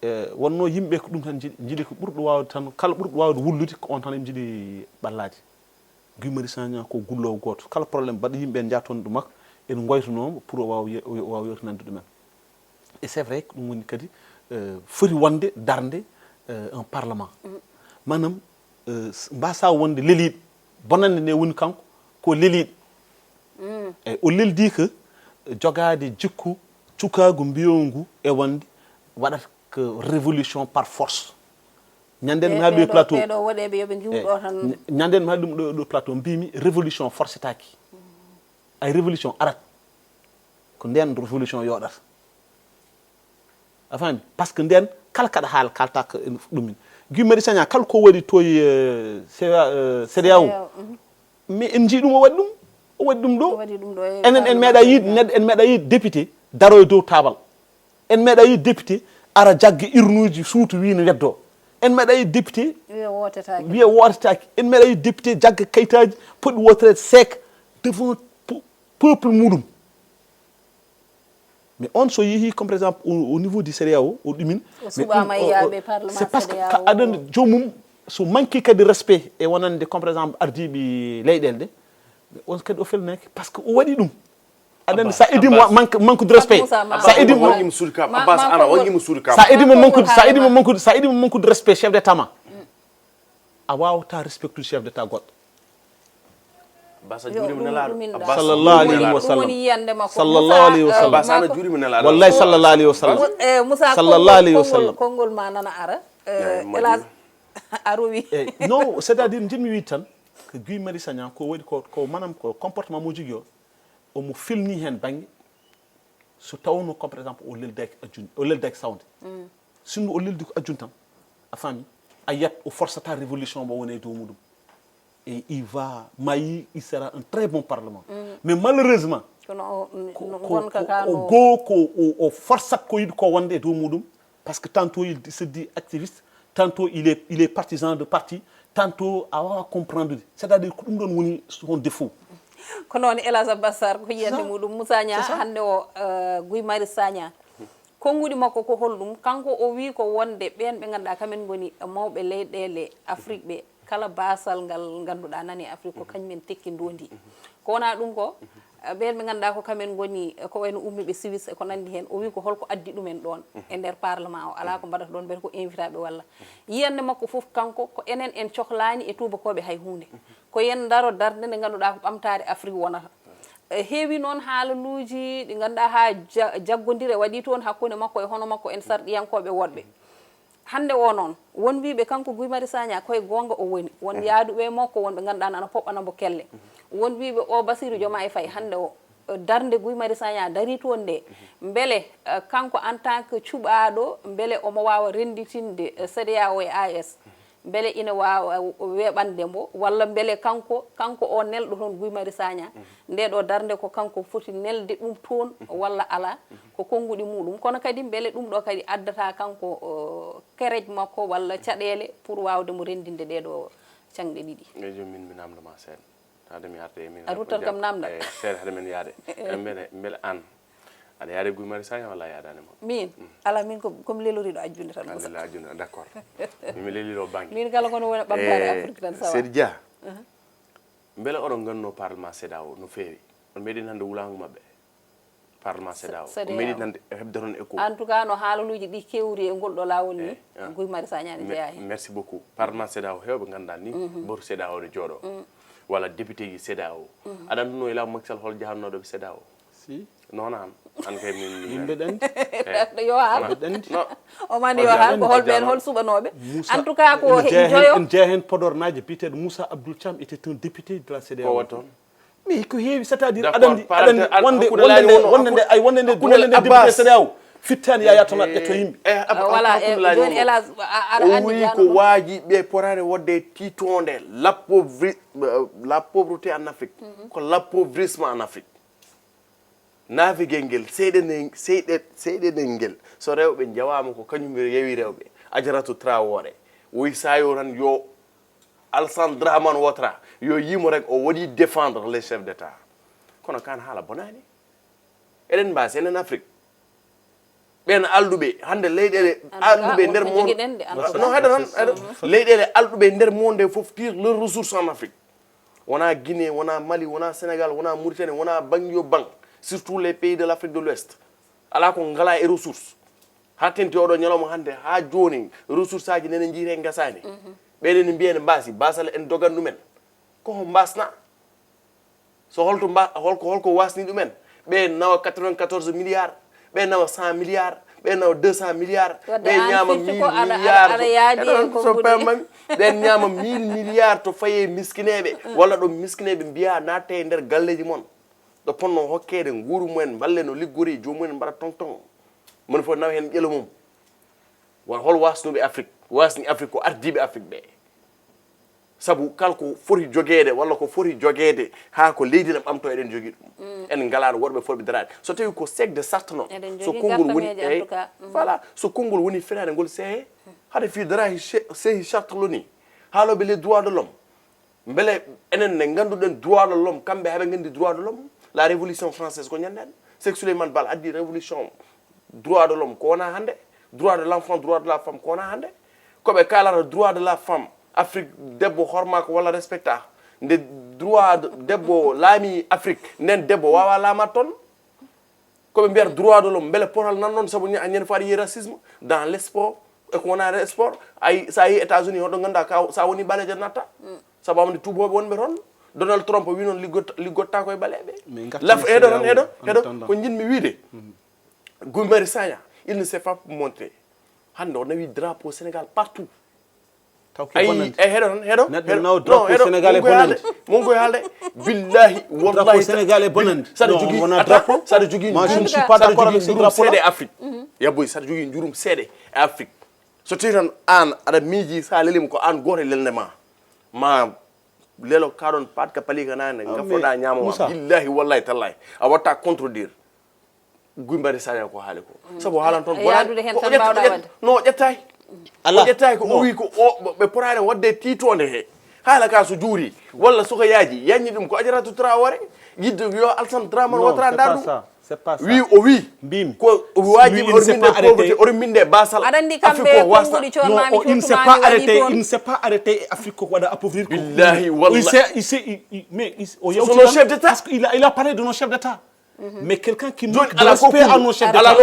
e wonno yimɓe ko ɗum tan njiɗi, njiɗi ko ɓurɗo waawde tan, kala ɓurɗo waawde wullude ko on tan ɓe njiɗi ɓallade. Guy Mari Sagna ko gulloowo gooto, kala problème baɗɗo yimɓe en njaha toon ɗum makko, en ngoytonoo mo pour o waawa ye- o waawa yewtinande ɗumen. Et c'est vrai ko ɗum woni kadi foti wonde darnde un parlement. Maanaam mbasa wonde leliiɗo, bonannde nde woni kanko ko leliiɗo. Eyi o leldi ko jogaade jikku cukaagu mbiyoongu e wonde waɗata ko révolution par force. Ñande mi haali ɗo plateau. Ɓeɗo woɗeɓe yoɓe ngiw ɗo tan. Ñande mi haali ɗum ɗo ɗo plateau mbimi révolution forcetaki. Ay révolution arat ko nden révolution yoɗata. A faami? Parce que nden kala kaɗa haala kalta ko ɗumin. Guy Mari Sagna kala ko waɗi toy CEDEAO. Mais en njii ɗum o waɗi ɗum. O waɗi ɗum ɗo. Enen en meeɗa yiide neɗɗo, en meeɗa yiide député daro e dow taabal. En meeɗa yiide député ara jagga urnuuji suutu wii ne weddoo. En meeɗa yiide député wiya wootetaki. En meeɗa yiide député jagga kayitaaji poɗɗi wootere seek devant peuple muɗum. Mais on so yehi comme par exemple au niveau du CEDEAO o ɗumin. C'est parce que aɗa anndi joomum so manque kadi respect e wonande comme par exemple ardiiɓe leyɗeele ɗe. On kadi o felnaki parce que o waɗi ɗum. Aɗa anndi sa idimo manque manque de respect. Sa idimo wangimo suudu kam Abbas ana wangimo suudu kam. Sa idimo manque sa idimo manque sa idimo manque de respect chef d'état ma. A wawata respectude chef d'état goɗɗo. Basa juurima nelaɗo. Sallallahu alayhi wa sallam. Sallallahu alayhi wa sallam. Basa ana juurima nelaɗo. Wallahi sallallahu alayhi wa sallam. Sallallahu alayhi wa sallam. Konngol ma nana ara. Elas a rowi. Non, c'est-à-dire jimmi wi tan ko Guy Mari Sagna ko waɗi ko ko manam ko comportement mo jogui o omo filni hen bangge. So tawno comme par exemple o leldaki ajun o leldaki sawde. Sinno o leldi ko ajun tan a faami a yiyat o forcata révolution mo wona e dow muɗum. Et il va mayi il sera un très bon parlement. Mais malheureusement ko gonka ka o goo ko o forcata ko yiɗi ko wonde e dow muɗum. Parce que tantôt il se dit activiste, tantôt il est, il est partisan de parti, tantôt a wawa comprendre. C'est-à-dire ko ɗum ɗon woni son défaut. Ko noon Elhadj Abbas Sarr ko yiyannde muɗum Moussa Niang hannde o. Guy Marius Sagna konnguɗi makko ko holɗum? Kanko o wi ko wonde ɓeen ɓe ngannduɗaa kamen ngoni mawɓe leyɗeele Afrique ɓe kala baasal ngal ngannduɗaa nani Afrique ko kañum en tekki ndondi. Ko wona ɗum ko ɓeen ɓe ngannduɗaa ko kamen ngoni ko wayno ummiiɓe Suisse e ko nanndi heen, o wi ko holko addi ɗumen ɗoon e nder parlement o, alaa ko mbaɗata ɗoon mbete ko invitaaɓe walla. Yiyannde makko fof kanko ko enen en cohlaani e tuubakooɓe hay huunde. Ko yen ndaro darnde nde ngannduɗaa ko ɓamtaare Afrique wonata. Heewi noon haalaluuji ɗi ngannduɗaa haa jaggondire waɗi toon hakkunde makko e hono makko en sarɗiyankooɓe woɗɓe. Hannde o noon won wiiɓe kanko Guy Marius Sagna koye goonga o woni, won yaaduɓe e makko wonɓe ngannduɗaa ana poɓɓana mbo kelle. Won wiiɓe o Bassirou Diomaye Faye hannde o Darnde Guy Marius Sagna darii toon nde, mbele eh, kanko en tant que cuɓaaɗo, mbele omo waawa rennditinde eh, C E D E A O e A E S, mbele ina waawa weeɓande mbo, walla mbele kanko, kanko o nelɗo toon Guy Marius Sagna, ndee ɗoo darnde ko kanko foti nelde ɗum toon walla alaa, ko konnguɗi muɗum. Kono kadi mbele ɗum ɗoo kadi addata kanko eh, kerej makko walla caɗeele pour waawde mo renndinde ɗee ɗoo caŋɗe ɗiɗi. Eyi, joom min mi namdo ma seeɗa. Hade mi arde e min. A ruttan kam namdal. Seeɗa hade men yaade. Mbele mbele aan aɗa yaade Guy Marius Sagna walla a yaadaani mo? Min? Alaa, min ko komi leloriiɗo ajjunde tan. Alhamdulillah, ajjunde, d'accord. Mimi leliro banque. Min kala kono wona ɓamtaare Afrique tan sawa. Seydi Dia, mbele oɗon ngannduno parlement CEDEAO no feewi? On meeɗi nande wulaango maɓɓe? Parlement CEDEAO. O meeɗi nande heɓde toon écho. En tout cas, no haalaluuji ɗi kewri e ngol ɗo laawol ni, Guy Marius Sagna ne jeyaa heen. Merci beaucoup. Parlement CEDEAO heewɓe nganndaa ni boto CEDEAO ne jooɗo. Walla député ji CEDEAO. Aɗa annduno e laamu Macky Sall hol jahannooɗo ɓe CEDEAO? Si. Non, an an kay min mi. Yimɓe ɗen. Yo haal. Mbeɗa anndi. O mani yo haal ko hol ɓeen hol suɓanooɓe. En tout cas ko joyo. En jeya heen podornaaji biyeteeɗo Moussa Abdoul Thiam était un député de la CEDEAO. Ko waɗi toon? Mais ko heewi, c'est-à-dire aɗa anndi aɗa anndi wonde wonde nde wonde nde wonde nde ay wonde nde wonde nde député CEDEAO fittaani Yaya Touré ƴetto yimɓe. Voilà. Jooni Elas aɗa anndi ko waaji ɓe potaani wonde tiitoonde. La pauvreté en Afrique ko l'appauvrissement en Afrique. Naafigel ngel seyɗenel ngel so rewɓe njawaama ko kañum yewi rewɓe. Ajaratu Traoré woyi sayo tan yo Alsan Draman Watra yo yimo rek o waɗi défendre les chefs d'état. Kono kan haala bonani. Eɗen mbasi enen Afrique ɓen alɗuɓe hande leyɗele alɗuɓe nder monde no heɗa tan leyɗele alɗuɓe nder monde fof tire leur ressource en Afrique. Wona Guinée, wona Mali, wona Sénégal, wona Mauritanie, wona banque yo banque, surtout les pays de l'Afrique de l'Ouest. Ala ko ngala e ressource. Ha tenti oɗo ñalawma hande ha joni ressource aji nene jiite gasani. Ɓeɗe ne mbiya ne mbasi basal en dogan ɗumen. Ko ho mbasna? So holto mba holko holko wasni ɗumen? Ɓe nawa quatre-vingt-quatorze milliards, ɓe nawa cent milliards, ɓe nawa deux cent milliards, ɓe ñama mille milliards. Ɓe ñama mille milliards to faye miskineɓe walla ɗo miskineɓe mbiya natte e nder galleji mon. Ɗo ponno hokkede nguuru mumen balle no liggori e jomumen mbaɗa tong tong. Moni fof nawa hen ƴelo mum. Won hol wasnuɓe Afrique wasni Afrique ko ardiɓe Afrique ɓe. Sabu kala ko foti jogeede walla ko foti jogeede haa ko leydi ne ɓamto eɗen jogii ɗum. En ngalaano worɓe fotɓe daraade. So tawii ko seek de sart noon, so konngol woni eyi voilà, so konngol woni fenaande ngol sehe hade fii dara sehi sart loni haalooɓe les droits de l'homme. Mbele enen ne ngannduɗen droit de l'homme kamɓe haɓe nganndi droit de l'homme? La révolution française ko ñande hannde sek Souleymane Bal addi révolution droit de l'homme ko wona hannde, droit de l'enfant, droit de la femme ko wona hannde. Ko ɓe kaalata droit de la femme Afrique debbo horma ko walla respecta nde droit debbo laami Afrique nden debbo wawa laama toon. Ko ɓe mbiyata droit de l'homme mbele potal nan noon sabu ña ñande faade yi racisme dans le sport e ko wona e sport ay sa yi États-Unis hoto ngannduɗa ka sa woni ɓaleejo natta sabu amde tuubooɓe wonɓe toon. Donald Trump wi noon liggotta ko e ɓaleeɓe. Laf eɗo tan eɗo eɗo ko jinmi wiide. Guy Marius Sagna il ne s'est pas montré. Hannde o nawi drapeau Sénégal partout. Taw ki bonande. Ay heɗo tan heɗo. Neɗɗo nawa drapeau Sénégal e bonande. Mon koy haalde. Billahi wallahi. Drapeau Sénégal e bonande. Saɗa jogii drapeau. Saɗa jogii njurum seede Afrique. Yaboy saɗa jogii njurum seede e Afrique. So tawi tan an aɗa miiji sa lelima ko an gooto e lelnde ma. Ma lelo kaɗon pat ka pali ka nane nga foɗa ñamama. Billahi wallahi tallahi. A watta contredire. Guy Marius Sagna ko haali ko sabu haalan toon yaadude heen tan mbawɗa waɗde. No o ƴettaaki. Ala o ƴettaaki o wi ko o ɓe potaani waɗde tiitoonde he haala ka so juuri walla soko yaaji yaññi ɗum ko Ajaratu Traoré yidde yo Alsan Draman Watara ndar ɗum. Wi o wi mbimi ko waajibi oɗo minde pauvreté oɗo minde basal. Aɗa anndi kamɓe konnguɗi connami. Non, il ne s'est pas arrêté. Il ne s'est pas arrêté e Afrique koko waɗa appauvrir ko. Billahi wallahi. Il s'est il s'est mais o yewti nos chefs d'état. Parce que il a parlé de nos chefs d'état. Mais quelqu'un qui manque de respect à nos chefs d'État.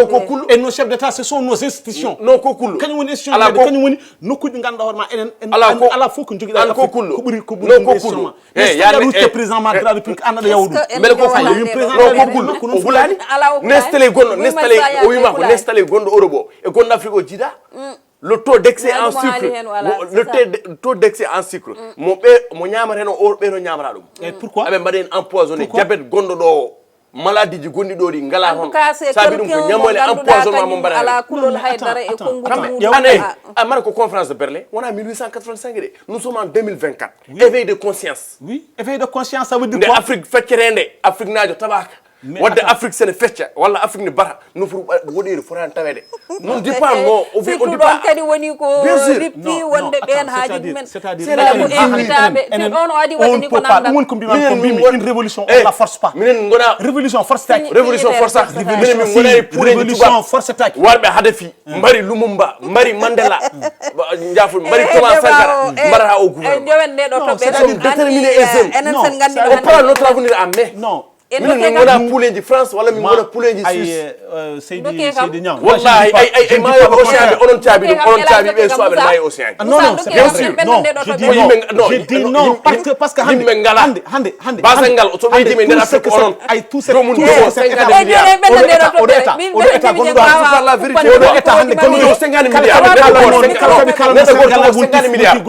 Et nos chefs d'État, ce sont nos institutions. Non, ko kullo. Kañum woni institution, kañum woni nokkuuji ɗi ngannduɗaa hoore ma enen, en ala fof ko jogiɗaa ko ɓuri ko ɓuri ɗum institution ma. Nestal yarude président ma de la République an aɗa yawɗum. Mbele ko kullo. Non, ko kullo. O hulaani. Nestal gonɗo, Nestal o wiima ko Nestal gonɗo Europe o e gonɗo Afrique o jiida. Le taux d'excès en sucre, le taux d'excès en sucre, mo ɓe mo ñaamata heen o ɓe no ñaamata ɗum. Pourquoi? Aɓe mbaɗa heen empoisonné diabète gonɗo ɗo o. Maladie ji gonɗi ɗo ɗi ngala hono. Sabi ɗum ko ñamole empoisonnement mo mbaɗa. Ala kulol haydara e konguɗi muɗum. Ane, a mara ko conférence de Berlin, wona mille huit cent quatre-vingt-cinq de. Nous sommes en deux mille vingt-quatre. Éveil de conscience. Oui, éveil de conscience, ça veut dire quoi? Nde Afrique feccere nde, Afrique naajo taɓaka. Wadde Afrique sene fecca walla Afrique ne bata, no foti woɗeede fotani taweede. Non, je parle non, on fait on dit pas. Kadi woni ko rippi wonde ɓeen haaji mumen. C'est la vie. Invitaɓe te ɗon o adi waɗani ko nandal. Une révolution on la force pas. Minen ngona révolution force taki. Révolution force taki. Minen min ngona e puureji tubaab. Révolution force taki. Warɓe Hadafi, mbari Lumumba, mbari Mandela. Jafo mbari Thomas Sankara, mbara ha o gouvernement. Jowen nde ɗo toɓɓere. Déterminé et jeune. Enen sen gandi on prend notre avenir en main. Non. Minen min ngona puuleji France walla min ngona puuleji Suisse. Seydi Niang, wallahi ay ay ay maayo océan ɓe onon caabi ɗum, onon caabi ɓe suɓaɓe maayo océan. Non, non, c'est bien sûr. Non, je dis non. Je dis non parce que parce que hande hande hande hande basal ngal o soɓe yidimi nder Afrique onon ay tout ce joomum jogo cinquante milliards. Oɗo état oɗo état gonɗo par la vérité oɗo état hande gonɗo cinquante milliards. Neɗɗo goto cinquante milliards.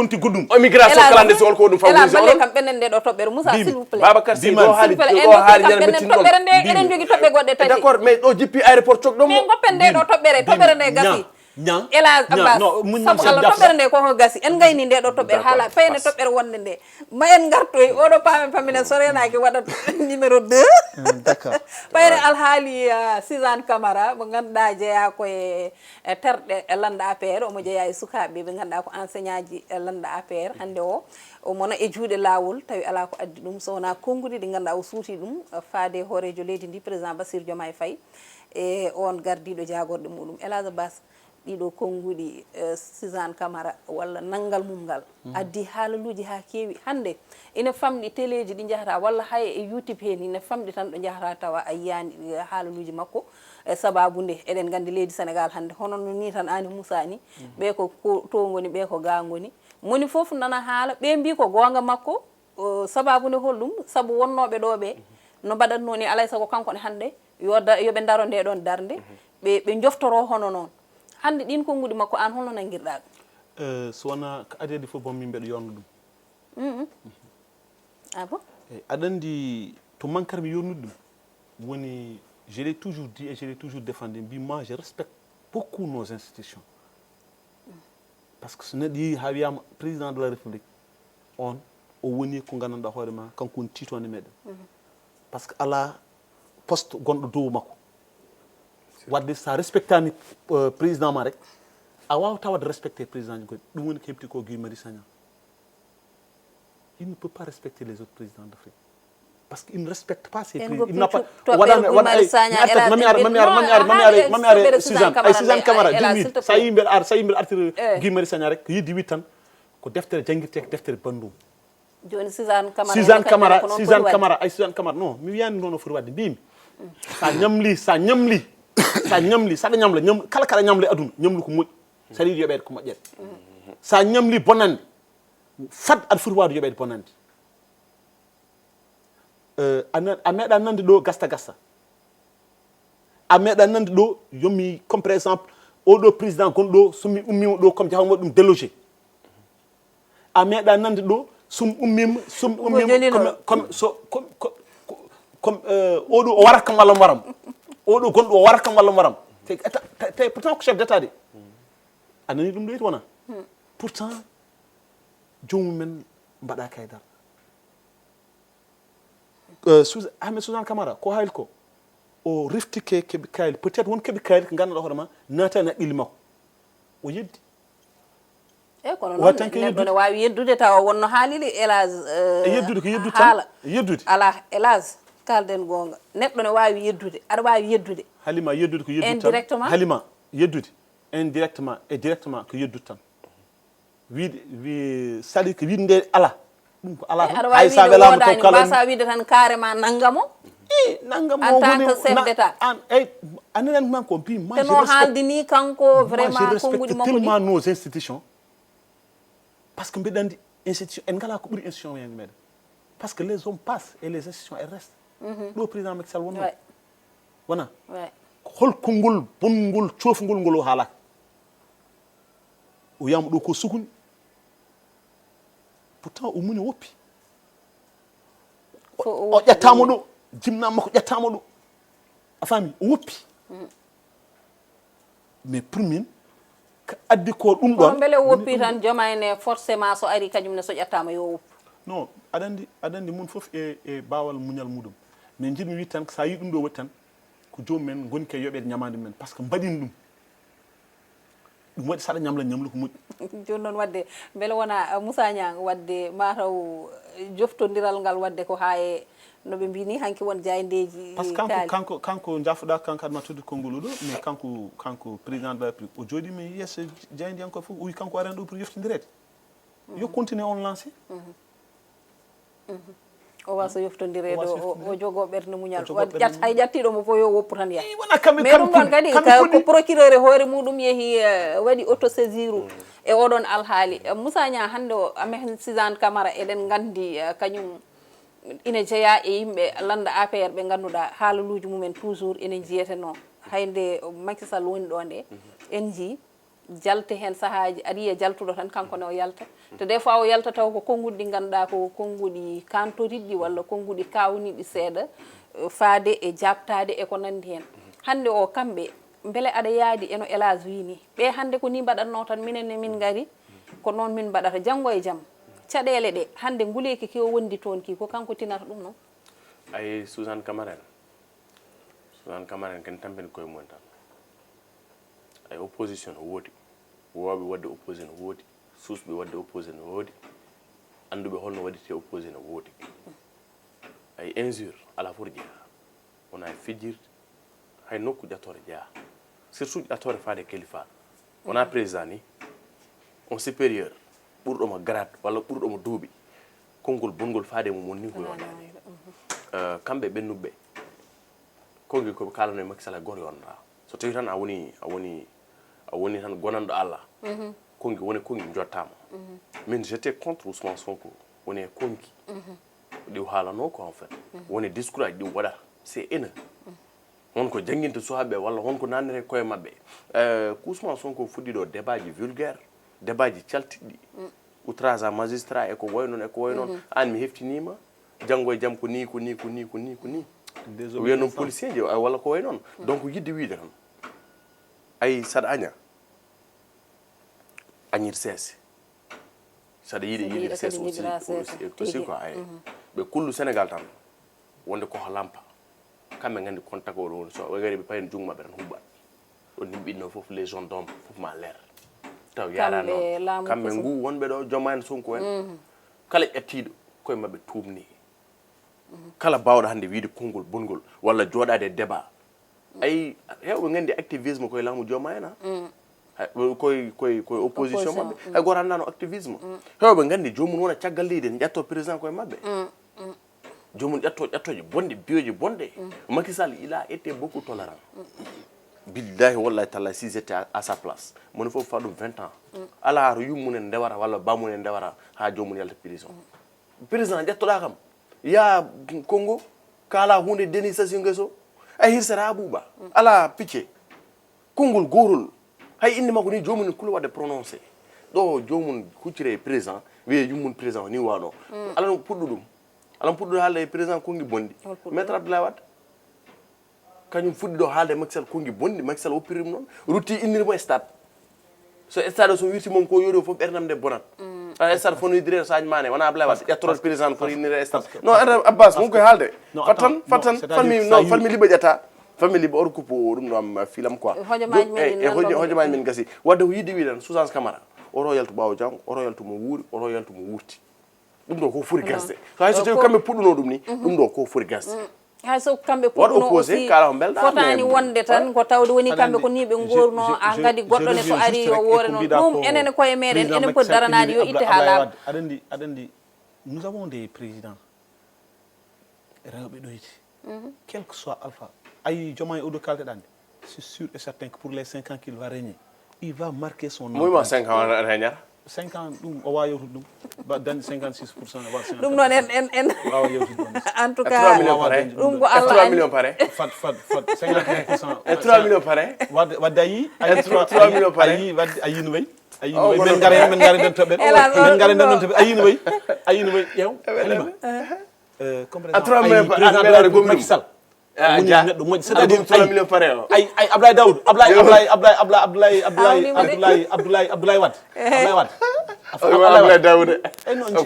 Immigration clandestine wol ko ɗum fawise onon. Kam ɓennen nde ɗo toɓɓere Moussa, s'il vous plaît. Babacar Sey ɗo haali ɗo haali nana mettin ɗon. Eɗen jogi toɓɓe goɗɗe tati. D'accord, mais ɗo jippi aéroport cogɗo mo. Min goppen nde ɗo toɓɓere, toɓɓere nde gasi. Elage Abbas, sabu Allah, toɓɓere nde koko gasi. En gayni nde ɗo toɓɓere haala fayne toɓɓere wonde nde. Ma en ngartoy oɗo paamen paminen so renaki waɗat numéro deux. D'accord. Fayne alhaali Sizane Camara mo ganduɗa jeeya koye e terɗe e lannda A P R, omo jeeya e sukaaɓe ɓe ngannduɗaa ko enseignant ji e lannda A P R. Hannde o, omo na e juuɗe laawol, tawi alaa ko addi ɗum so wonaa konnguɗi ɗi ngannduɗaa o suuti ɗum, faade e hooreejo leydi ndi, président Bassirou Diomaye Faye, e oon gardiiɗo jaagorɗe muɗum. Elage Bass, ɗiɗo konnguɗi, eh, Sizane Camara walla nanngal mum ngal, addi haalaluuji haa keewi. Hannde ina famɗi teleeji ɗi njahata, walla hay e YouTube heen ina famɗi tan ɗo njahata tawa a yiyaani, eh, haalaluuji makko. E sababu nde eɗen nganndi leydi Senegaal hannde, hono no ni tan Aali Muusa ni, ɓee ko, ko to ngoni, ɓee ko ga ngoni. Moni fof nana haala, ɓee mbii ko goonga makko, o, sababu nde holɗum? Sabu wonnooɓe ɗo ɓe, no mbaɗatnoo ni, alay sago kanko ne hannde, yo da-, yo ɓe ndaro nde ɗon darnde, ɓe, ɓe njoftoroo hono noon. Hannde ɗiin konnguɗi makko, aan holno nanngirɗaa ɗum? Eh, so wonaa ko adii adii fof, bon, min mbeɗa yooɗna ɗum. Mhm. Ah bon? Eyi, aɗa anndi to mankar mi yooɗnude ɗum, woni, je l'ai toujours dit et je l'ai toujours défendu, mbi moi, je respecte beaucoup nos institutions. Parce que so neɗɗo yehi haa wiyaama président de la République, on o woni ko nganndanɗaa hoore ma, kanko woni tiitoonde meɗen. Mhm. Parce que alaa poste gonɗo dow makko. Wadde so a respectaani, euh, président ma rek, a waawataa waɗde respecté président ji goɗɗi. Ɗum woni ko heɓti ko Guy Marius Sagna. Il ne peut pas respecter les autres présidents d'Afrique. Parce qu'il ne respecte pas ses présidents. Il n'a pas. Waɗa, waɗa, mi artat, mami ara, mami ara, mami ara, mami ara, mami ara, Suzanne. Ay, Suzanne Camara, jimmi. Sa yimɓe ar, sa yimɓe artir Guy Marius Sagna rek, yidde wi tan ko deftere janngirtee, ko deftere banndum. Jooni Suzanne Camara, Suzanne Camara, Suzanne Camara, ay Suzanne Camara, non, mi wiyaani noon o foti waɗde, mbimi. Sa ñamli, sa ñamli, sa ñamli, saɗa ñamla, ñam, kala kaɗa ñamla e aduna, ñamlu ko moƴƴi. Saɗa yiɗi yoɓeede ko moƴƴere. Sa ñamli bonannde, fad aɗa foti waawde yoɓeede bonannde. Eh, a na-, a meeɗa nande ɗo gasta gasta. A meeɗa nande ɗo, yomi, comme par exemple, oɗo président gonɗo ɗo, so mi ummiima ɗo, comme jahawma ɗum délogé. A meeɗa nande ɗo, so mi ummiima, so mi ummiima, comme, comme, so, comme, comme, comme, euh, oɗo o warat kam walla mi waram. Oɗo gonɗo o warat kam walla mi waram. Te, te, te, te pourtant ko chef d'État de. A nani ɗum ɗo it wona. Pourtant, joomum men mbaɗa kay dal. Euh, Suz-, Ahmed Suzanne Camara, ko haalii ko, o reftike keɓi kayli. Peut-être won keɓi kayli ko ngannduɗaa hoore ma, naata na ɓili makko. O yeddi. E kono noon, neɗɗo ne waawi yeddude tawa wonno haaliri, hélas, euh, e yeddude ko yeddude tan. Haala. Yeddude. Alaa, hélas, kalden goonga. Neɗɗo ne waawi yeddude. Aɗa waawi yeddude. Halima, yeddude ko yeddude tan. Indirectement. Halima, yeddude. Indirectement et directement ko yeddude tan. Wiide, wi-, saɗi ko wiide nde alaa. Ɗum ko alaa tan. Hay sa welaama to kala. Mbasa wiide tan carrément nanngamo. I, nanngamo. En tant que chef d'État. An, ey, anen an man ko mbi, moi, je respecte, moi, je respecte tellement nos institutions. Parce que mbeɗa anndi institution, en ngalaa ko ɓuri institution en meɗen. Parce que les hommes passent et les institutions, elles restent. Ɗo président Macky Sall wonnoo. Wona? Hol konngol bonngol, coofngol ngol o haalaka? O yiyama ɗo ko sukuni. Pourtant o muni woppi. O ƴettaama ɗo, jimnaama makko ƴettaama ɗo. A faami, o woppi. Mais pour min, ko addi ko ɗum kono ɗon. Mbele o woppi tan, jooma ene forcément so ari kañum ne so ƴettaama yo o woppu? Non, aɗa anndi, aɗa anndi mum fof e, e baawal muñal muɗum. Mais njiɗmi wiide tan, so a yii ɗum ɗo waɗi tan, ko joomum en ngoni ke yoɓeede ñamaande mumen, par ce que mbaɗin ɗum. Ɗum waɗi saɗa ñamla ñamlu ko moƴƴi. Jooni noon waɗde, mbele wona, eh, Moussa Niang, waɗde mataw, eh, joftondiral ngal waɗde ko haa e no ɓe mbii ni hanki won jaayndeeji Par ce que kanko, kaali. Kanko, kanko jaafoɗa, kanko adma todde konngol oɗo, mais kanko, kanko président de la République, o jooɗiima yeeso jaayndiyankooɓe fof, o wi kanko arani ɗo pour yoftindireede. Yo continue on lancé. O wasa yoftondireede, O wasa o, o yoftondireede. Jogoo ɓernde muñal. O jogoo ɓernde Ƴat-, hay ƴattiiɗo mo fof yo woppu tan yaha. Ii, wona kamɓe, Mais kamɓe ɗum ɗon podi-, kadi, kamɓe ka, podi- ko procureur e hoore muɗum yehi, eh, waɗi autosaisir e oɗon alhaali. Eh, Moussa Niang, hannde o, Ahmed Suzanne Camara, eɗen nganndi, eh, kañum ina jeyaa e yimɓe lannda A P R ɓe ngannduɗaa haalaluuji mumen toujours ene njiyetenoo. Hay nde Macky Sall woni ɗo nde, en njii jalte heen sahaaji, aɗa yiya jaltuɗo tan, kanko ne o yalta. Te des fois o yalta taw ko konnguɗi ɗi ngannduɗaa ko konnguɗi kantoriɗi walla konnguɗi kaawniɗi seeɗa, eh, faade e jaabtaade e ko nanndi heen. Hannde o, kamɓe, mbele aɗa yaadi e no El Hadj wii ni? Ɓe hannde ko ni mbaɗatnoo tan, minen ne min ngari, ko noon min mbaɗata. Janngo e jam, caɗeele ɗe, hannde nguleeki ki o wondi toon ki, ko kanko tinata ɗum noon? Ay, Suzanne Camara en. Suzanne Camara en, ken tampini koye mumen tan. Ay, opposition no woodi. Wowɓe waɗde opposé no woodi. Suusɓe waɗde opposé no woodi. Annduɓe holno waɗirte opposé no woodi. Ay, injure, alaa fof to jeyaa. Wona e fijirde, hay nokku ƴattoore jeyaa. Surtout ƴattoore faade e kalifaaɗo. Wona président ni, on supérieur, ɓurɗo mo grade walla ɓurɗo mo duuɓi, konngol bonngol faade e mum, on ni ko yooɗaani. Euh, kamɓe ɓennuɓe, konngi ko ɓe kaalano e Macky Sall hay gooto yonata. So tawi tan a woni, a woni, a woni tan gonanɗo Allah, konngi woni konngi jottaama. Min, j'étais contre Ousmane Sonko, woni e konngi ɗi o haalanoo ko, en fait. Woni discours aji ɗi o waɗata, c'est haineux. Won ko jannginta suwaaɓe walla won ko naatnata e koye maɓɓe. Euh, ko Ousmane Sonko fuɗɗi ɗo débat ji vulgaire, débat ji caltiɗɗi, outrage à magistrat e ko wayi noon, e ko wayi noon. Aan mi heftiniima, janngo e jam ko ni, ko ni, ko ni, ko ni, ko ni. Wiya noon policier ji, a, walla ko wayi noon. Donc, yiɗde wiide tan, ay, saɗa aña, añir seese. Saɗa yiɗi, yiɗir seese aussi, aussi quoi, ay. Ɓe kullu Sénégal tan, wonde ko lampa. Kamɓe nganndi contact o ɗo woni, so ɓe ngari ɓe payen junngo maɓɓe tan huɓɓat. Ɗo nimɓinno fof, les jaunes d'hommes, fof ma leer. Taw yaara noon. Kamɓe ngu wonɓe ɗo, Jooma en, Sonko en. Kala ƴattiiɗo, koye maɓɓe tuubni. Kala baawɗo hannde wiide konngol bonngol, walla jooɗaade e débat. Ay, heewɓe nganndi activisme koye laamu Jooma en, a. Hay, koye, koye, koye opposition maɓɓe. Hay gooto anndaano activisme. Heewɓe nganndi joomum wona caggal leydi, ne ƴatto président koye maɓɓe. Joomum ƴatto, ƴattooje bonɗe, biyoje bonɗe. Macky Sall, il a été beaucoup tolérant. Billahi, wallahi, tallahi, si j'étais à, à sa place, moni fof fa ɗum vingt ans. Alaa to yummum en ndewata walla bammum en ndewata haa joomum yalta prison. Président, ƴettoɗaa kam, yaa Congo, kaalaa huunde Denis Sassou Nguesso, a hirsata haa ɓuuɓa. Alaa picce. Konngol gootol. Hay innde makko ni, joomum ne kula waɗde prononcé. Ɗo joomum huccire e président, wiyee yummum président o ni waano. Alaa no puɗɗo ɗum. Alaa no puɗɗo haalde e président konngi bonɗi. Maître Abdoulaye Wade. Kañum fuɗɗi ɗo haalde e Macky Sall konngi bonɗi, Macky Sall woppiri ɗum noon, rutti inniri mo e stade. So stade o so wirti mom ko yooɗi o fof ɓernam nde bonat. A stade fof no yiddiri e Sadio Mané, wona Ablaye Wade, ƴettorot président fof inniri e stade. Non, ara Abbas, mum koye haalde. Fat tan, fat tan, fat mi, non, fat mi liɓa ƴetta. Fat mi liɓa oto kuppo o, ɗum ɗo am filam quoi. Hojomaaji men gasi. Wadde ko yiɗi wi tan, Suzanne Camara, oto yaltu ɓaawo janngo, oto yaltu mo wuuri, oto yaltu mo wuurti. Ɗum ɗo ko foti gasde. So hay so tawi kamɓe puɗɗuno ɗum ni, ɗum ɗo ko foti gasde. Hay so kamɓe puɗɗuno aussi, fotaani wonde tan ko tawde woni kamɓe ko ni ɓe ngorno, a ngadi goɗɗo ne so ari o woore noon. Ɗum enen koye meɗen, enen poti daranaade yo itte haa laaɓa. Aɗa anndi, aɗa anndi, nous avons des présidents rewɓe ɗoyti. Quel que soit alpha, a yii Diomaye oɗo kalteɗaa nde, c'est sûr et certain que pour les cinq ans qu'il va régner, il va marquer son empreinte. Muyma cinq ans reñata. Cinq ans ɗum o wawa yewtude ɗum. Ba dañde cinquante six pour cent. Ɗum noon en en en wawa yewtude ɗum. En tout cas ɗum ko Allah trois millions pare. Fat fat fat cinquante pour cent. E trois millions pare. Wadde wadde a yii a yii trois millions pare. A yii wadde a yii no wayi. A yii no wayi. Min ngara min ngara nden toɓɓe. Min ngara nden toɓɓe a yii no wayi. A yii no wayi ƴeew. Halima. Comme par exemple a yii président de la République Macky Sall. Woni neɗɗo moƴƴo, c'est-à-dire ay, ay, ay, Ablaye Daoud, Ablaye, Ablaye, Ablaye, Ablaye, Ablaye, Ablaye, Ablaye, Ablaye, Ablaye Wade. Ablaye Wade. Ablaye Daoud.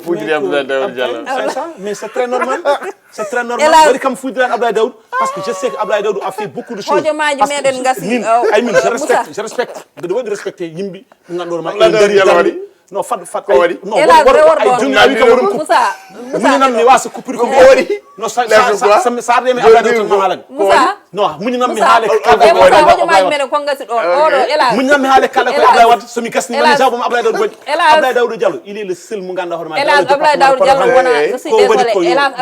Fuɗɗi Ablaye Daoud Diallo. C'est ça, mais c'est très normal. C'est très normal. Waɗi kam fuɗɗi Ablaye Daoud, parce que je sais que Ablaye Daoud a fait beaucoup de choses. Hojomaaji meɗen ngasi. Ay, min, je respecte, je respecte. Mbeɗa waɗi respecté yimɓe. Ngannduɗo ma, en dari darnde. No, fat, fat, ko waɗi? No, hélas, waɗi, waɗi, ay, joni a wi kam waɗum ko. Muñinam mi wasa coupure ko waɗi? No, sa, sa, sa, sa, sa remi Ablaye Daoud tan ma haalan. Moussa. No, muñinam mi haale kala ko waɗi. Hojomaaji meɗen kon ngasi ɗon. Oɗo, hélas. Muñinam mi haale kala ko Ablaye Wade, so mi gasni mami jabum Ablaye Daoud Diallo. Ablaye Daoud Diallo, il est le seul mo ganduɗa hoore ma. Hélas, Ablaye Daoud Diallo wona, je suis désolé. Hélas,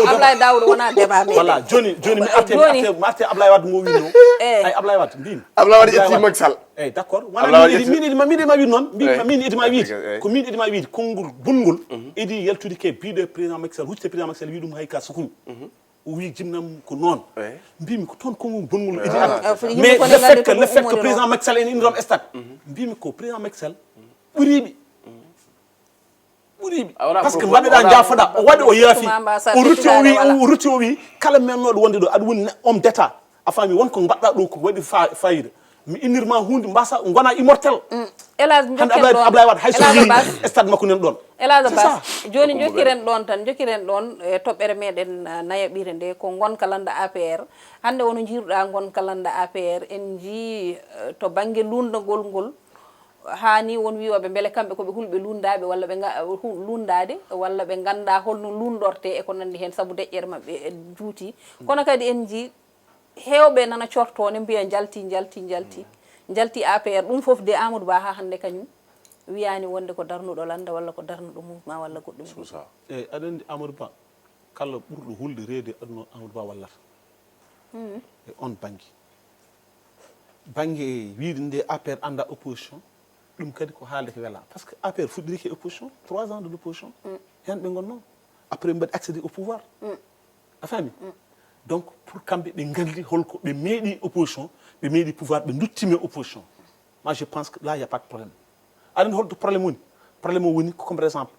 Ablaye Daoud wona débat meɗen. Voilà, joni, joni mi arte, mi arte, mi arte Ablaye Wade mo wino. Ay, Ablaye Wade mbimi. Ablaye Wade ƴetti Macky Sall. Eyyi, d'accord. Wona min idi, min idi ma, min idi ma wiide noon. Mbimi ma min idi ma wiide. Ko min idi ma wiide. Konngol bongol idi yaltude ke biide président Macky Sall, huccite président Macky Sall wi ɗum hay ka sukumi. O wi jibinam ko noon. Mbimi ko toon konngol bongol idi adda. Mais le fait que, le fait que président Macky Sall ene inniroma stade. Mbimi ko président Macky Sall ɓuriɓe. Ɓuriɓe. Parce que mbaɗeɗa jaafoɗa, o waɗi o yaafi. O rutti o wi, o rutti o wi, kala mennoɗo wonde ɗo, aɗa woni homme d'état. A faami, won ko mbaɗɗa ɗo ko waɗi fa-, fayida. Mi innirma hunde, mbasa, gona immortel. Hande Ablaye, Ablaye Wade, hay so yehi stade makko nan ɗon. Elage Bas, joni jokiren ɗon tan, jokiren ɗon e toɓɓere meɗen, ah, nayaɓire nde, ko ngonka landa A P R. Hande wono jiiruɗa ngonka landa A P R, en jii, eh, to bangge lundagol ngol, hani won wiyoɓe beele kamɓe ko ɓe hulɓe lundaɓe walla ɓe nga-, hu-, lundade walla ɓe ganda holno lundorte e ko nandi hen, saabu deƴƴere mabɓe e juuti. Kono kadi en jii hewɓe nana corto ne mbiya jalti, jalti, jalti. Jalti A P R, ɗum fof de Amadou Ba ha hande kañum wiyani wonde ko darnuɗo landa walla ko darnuɗo mouvement walla goɗɗum. Suusa. Eyyi, aɗa andi Amadou Ba, kala ɓurɗo hulde reede e aduna o, Amadou Ba wallata. E on banggue. Banggue wiide nde A P R anda opposition, ɗum kadi ko haalde ko wela. Parce que A P R fuɗɗiriki e opposition, trois ans de l'opposition. Hen ɓe gonno. Après ɓe mbaɗi accéder au pouvoir. A faami? Donc, pour kamɓe ɓe gandi holko ɓe meeɗi opposition, ɓe meeɗi pouvoir, ɓe duttimi opposition. Moi, je pense que là, il y a pas de problème. Aɗa andi holto problème woni? Problème o woni ko, comme par exemple,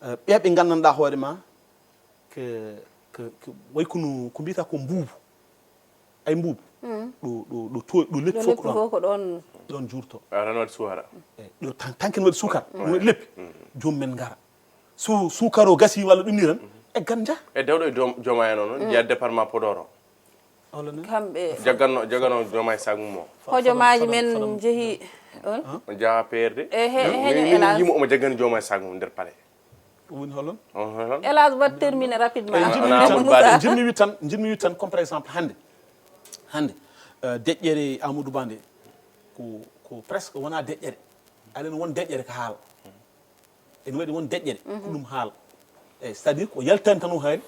euh, ɓe ɓe gandanɗa hoore ma, que, que, que way kono ko mbiyata ko mbuubu. Ay mbuubu. Ɗo, ɗo, ɗo to-, ɗo leppi fof ko ɗon. Ɗon juurto. A tan waɗi suukara. Eyyi, ɗo tan, tanke ne waɗi suukara, ne waɗi leppi. Joom men ngara. Su-, suukara o gasi walla ɗum ni tan, eggan njaha. E dewɗo e joom-, jooma en o noon, jeeya département Podor o. Kamɓe jagganno, jagganno jooma e sac mum o. Hojomaaji men jeeyi on. On jaha P R D. E he-, heño min, min Elage. Yimo omo jaggani jooma e sac mum nder palais. Ɗum woni holon? On holon? Elage, waɗ terminer rapidement. Eyyi, jiɗmi wiide tan, jiɗmi wiide tan, comme par exemple hannde, hannde, euh, deƴƴere Amadou Ba nde, ko, ko presque wona deƴƴere. Aɗa andi won deƴƴere ko haala. Ene waɗi won deƴƴere, ko ɗum haala. Eyyi, c'est-à-dire ko yaltani tan o haali,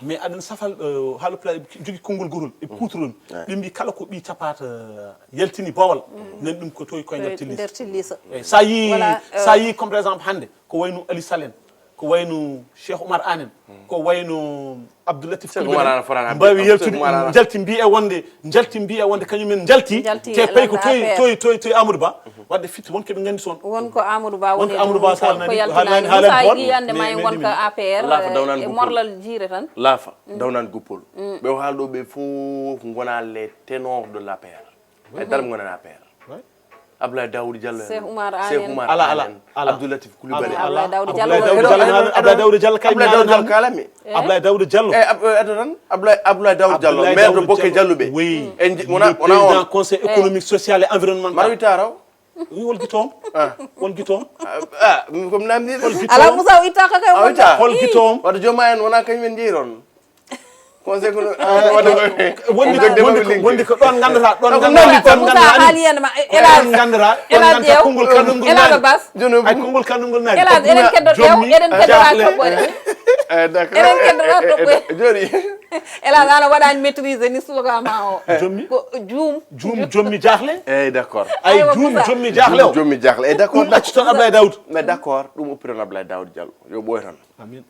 mais aɗa andi safal, euh, haala pulaar jogi konngol gotol, e kuutorol. Ɓe mbi kala ko ɓi capata, euh, yaltini bawal, nan ɗum ko towi koye nder tillis. Nder tillis. Eyyi, sa yi, voilà, sa euh, yi comme par exemple hannde, ko wayno Ali Sall en, ko wayno Cheikh Oumar Anne en, ko wayno Abdou Latif Coulibaly, mbawi yaltude, jalti mbiya wonde, jalti mbiya wonde kañum en jalti, te pay ko toyi, toyi, toyi, toyi Amadou Ba. Wadde fitte won koɓe gandi toon. Won ko Amadou Ba woni ko yaltinaani. Moussa Guiya, hannde ma en won ko A P R, e morlal jiire tan. Laafa, dawnaan guppol. Ɓe o haali ɗo ɓe fof ngona les ténors de l'A P R. E darngo nana A P R. Abdoulaye Daouda Diallo en. Cheikh Oumar Anne en. Cheikh Oumar Anne en. Abdou Latif Coulibaly en. Abdoulaye Daouda Diallo. Abdoulaye Daouda Diallo kaalami. Abdoulaye Daouda Diallo, maire de Bokke Diallo ɓe. Oui. En je-, wona, wona on. Président conseil économique, social et environnemental. Maro witta raw. Oui, won gito on. Won gito on. Ah, comme namdi. Ala Moussa o itta ka kay. Hol gito on. Wata jooma en wona kañum en jeyi toon. Conseil ko, ah, wonde ko, wonde ko ɗon gandata, ɗon gandata, ɗon gandata. Moussa haali en ma, Elage, ɗon gandata, ɗon gandata konngol kanngol ngol naani. Elage Bas. Ay konngol kanngol ngol naani. Elage, eɗen keddoɗa, eɗen keddoɗa toɓɓere. Eh, d'accord. Eɗen keddoɗa toɓɓere. Joni. Elage, an a waɗani maîtrisé ni slogan ma o. Jommi. Ko juum. Juum, jommi, jaaxle. Eyyi, d'accord. Ay, juum, jommi, jaaxle o. Jommi, jaaxle. Eyyi, d'accord. Ɗum acci toon Abdoulaye Daouda. Mais d'accord, ɗum oppi toon Abdoulaye Daouda Diallo. Yo ɓooy toon. Amin.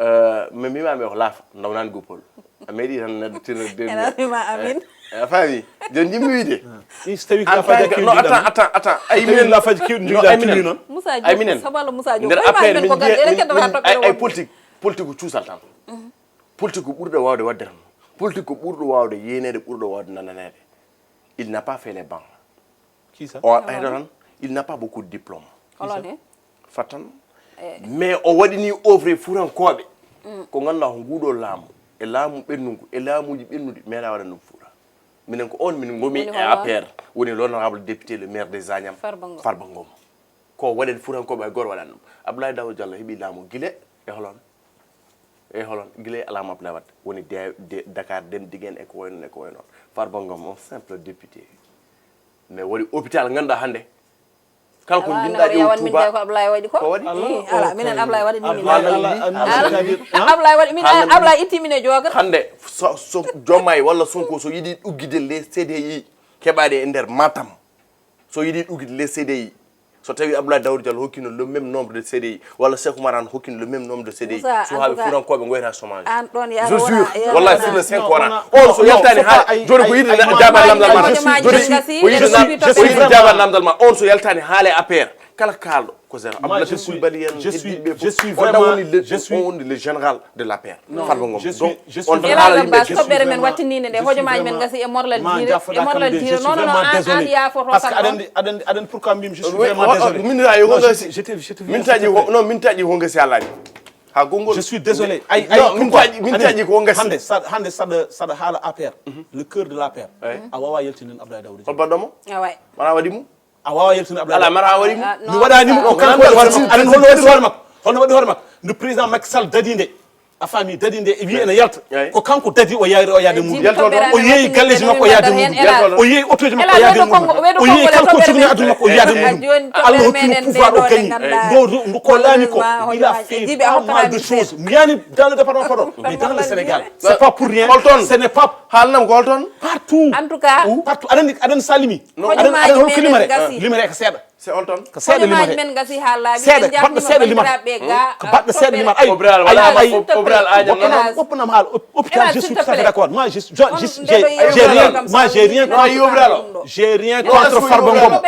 Euh, mi mbimami ko laafa, dawnaan guppol. A meeɗi tan neɗɗo tino de. Ena wima amin. Eh, a faami? Joni jimmi wiide. Ah. Si tawi ko en tant que, non, attends, attends, attends. Ay minen, laafaji kewɗi jogiɗa tini noon. Moussa Diop, sabalo Moussa Diop. Nder affaire min ko nder affaire min, ay, ay politique, politique ko cuusal tan. Politique ko ɓurɗo wawde wadde tan. Politique ko ɓurɗo waawde yeeneede, ɓurɗo waawde nananeede. Il n'a pas fait les bancs. Qui ça? O ayɗo tan, il n'a pas beaucoup de diplôme. Holon he? Fattan. Mais o waɗini œuvre fuutankooɓe. Ko ngannduɗaa ko nguuɗo laamu, e laamu ɓennungu, e laamuuji ɓennuɗi, meeɗa waɗan ɗum fuuta. Minen ko on min ngomi Woni e hono A P R, woni l'honorable député, le maire des Agnam, Farba Ngom. Farba Ngom. Ko waɗen fuutankooɓe hay gooto waɗan ɗum. Abdoulaye Daouda Diallo heɓi laamu gila e holon? E holon? Gila e laamu Abdoulaye Wade. Woni de, de, Dakar Dem Dikk en e ko wayi noon e ko wayi noon. Farba Ngom, on simple député. Mais waɗi hôpital ngannduɗaa hannde. Kala ko Ala jiɗɗa no ƴeew yawan min Touba. Ko Ablaye waɗi ko. Ko waɗi? Eh, ala minen Ablaye waɗi min. Ablaye, Ablaye, Ala. c'est-à-dire, hein? Ablaye waɗi min. Haalna Ablaye itti min e jogal. Hannde so, so Diomaye walla Sonko so yiɗi ɗuggide les C D I keɓaɗe e nder Matam. So yiɗi ɗuggide les C D I. So tawi Abdoulaye Daouda Diallo hokkino le même nombre de C D I, walla Cheikh Oumar Anne hokkino le même nombre de C D I, Moussa, suhaaɓe en tout cas, fuutankooɓe ngoyata chômage. An ɗon ya Je jure, ya wallahi, sur le Saint Coran. On so yaltani haale, joni ko yiɗi jaban lamdal ma. Joni ko yiɗi jaban lamdal ma. On so yaltani haale A P R. Kala kaalɗo ko zéro. Abdoulaye Koulibaly en, Je suis, heddiiɓe je fof. suis On ɗon vraiment, woni le, je suis, on woni le général de l'A P R. Farba Ngom. Je suis, Donc, je suis on ɗon vraiment, haala Elal yimɓe Bas, kesi. toɓɓere men wattininde nde, hojomaji men ngasi e morlal jiire, e morlal jiire. Non, non, non, an, an yaafotoo parce que kam. Aɗa anndi, aɗa anndi, aɗa anndi pourquoi mbimi je suis Oui, vraiment oh, oh, désolé. Min taji Non, honga j'étais, j'étais, j'étais min venu, s'il te taji plaît. Non, min taji honga si alani. Ha gongol. Je suis désolé. Ay, Non, ay, min pourquoi? taji, min taji ko honga si. Hande, sa- hande saɗa, saɗa haala A P R. Le cœur de l'A P R. Ay. A wawa yaltinin Abdoulaye Daouda Hol Diallo. Baɗɗo mo? Ah ouais. Wona waɗi mo? A wawa yaltinin Abdoulaye Ala, Daouda. Mara waɗi mo? Ah, non. Mi waɗani mo ko Non, kanko non, waɗi hoore non, makko. Aɗa hol no waɗi hoore makko? Hol no waɗi hoore makko? Nde président Macky Sall dadi nde. A faami, dadi nde e wiye ene yalta. Ay. Ko kanko dadi o yaari o yaade mum. Yalto ɗon. O yeeyi galleji makko o yaade mum. Yalto ɗon. O yeeyi otoji makko o yaade mum. O yeeyi kala ko sogni aduna makko o yaade mum. Allah hokki mo pouvoir o gagné. Ɗo ɗo ko laami ko il a fait pas mal de choses. Mi yani dans le département Podor. Mais dans le Sénégal. C'est pas pour rien. Holton. Ce n'est pas Haalnam ko holton. Partout. En tout cas. Partout. Aɗa anndi, aɗa anndi sa limi. Aɗa anndi, aɗa anndi hol ko limere? Limere ko seeɗa. C'est holton. Ko seeɗa limere. Men gasi ha laaɓi. Seeɗa, goɗɗo seeɗa limere. Ko baɗɗo seeɗa limere. Ay, Obral ay, wala ay. Obral aja non. Woppanam haal, wop- woppanam haal. Hôpital, je suis tout à fait d'accord. Moi, je, je, Hélas, je, s'il te j'ai, plaît. j'ai rien, moi, j'ai rien contre. J'ai rien contre Farba Ngom.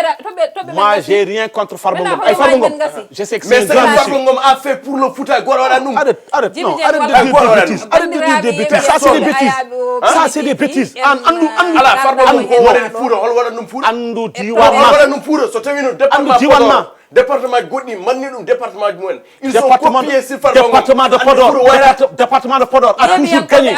Moi, j'ai rien contre Farba Ngom. Ay, Farba Ngom. Je sais que c'est un grand monsieur. Farba Ngom a fait pour le Fouta, goto waɗa ɗum. Arrête, arrête, non, arrête de dire des bêtises. Arrête de dire des bêtises. Ça, c'est des bêtises. Ça, c'est des bêtises. An, andu, andu. Ala, Farba Ngom ko waɗani Fouta, hol waɗa ɗum Fouta? Andu Hol diwan ma. Waɗa ɗum Fouta, so tawino Andu département diwan ma. Podor, département goɗɗi manni ɗum département mumen. Ils sont Département, copiés sur Farba Ngom. département de Podor, département de Podor a toujours gagné.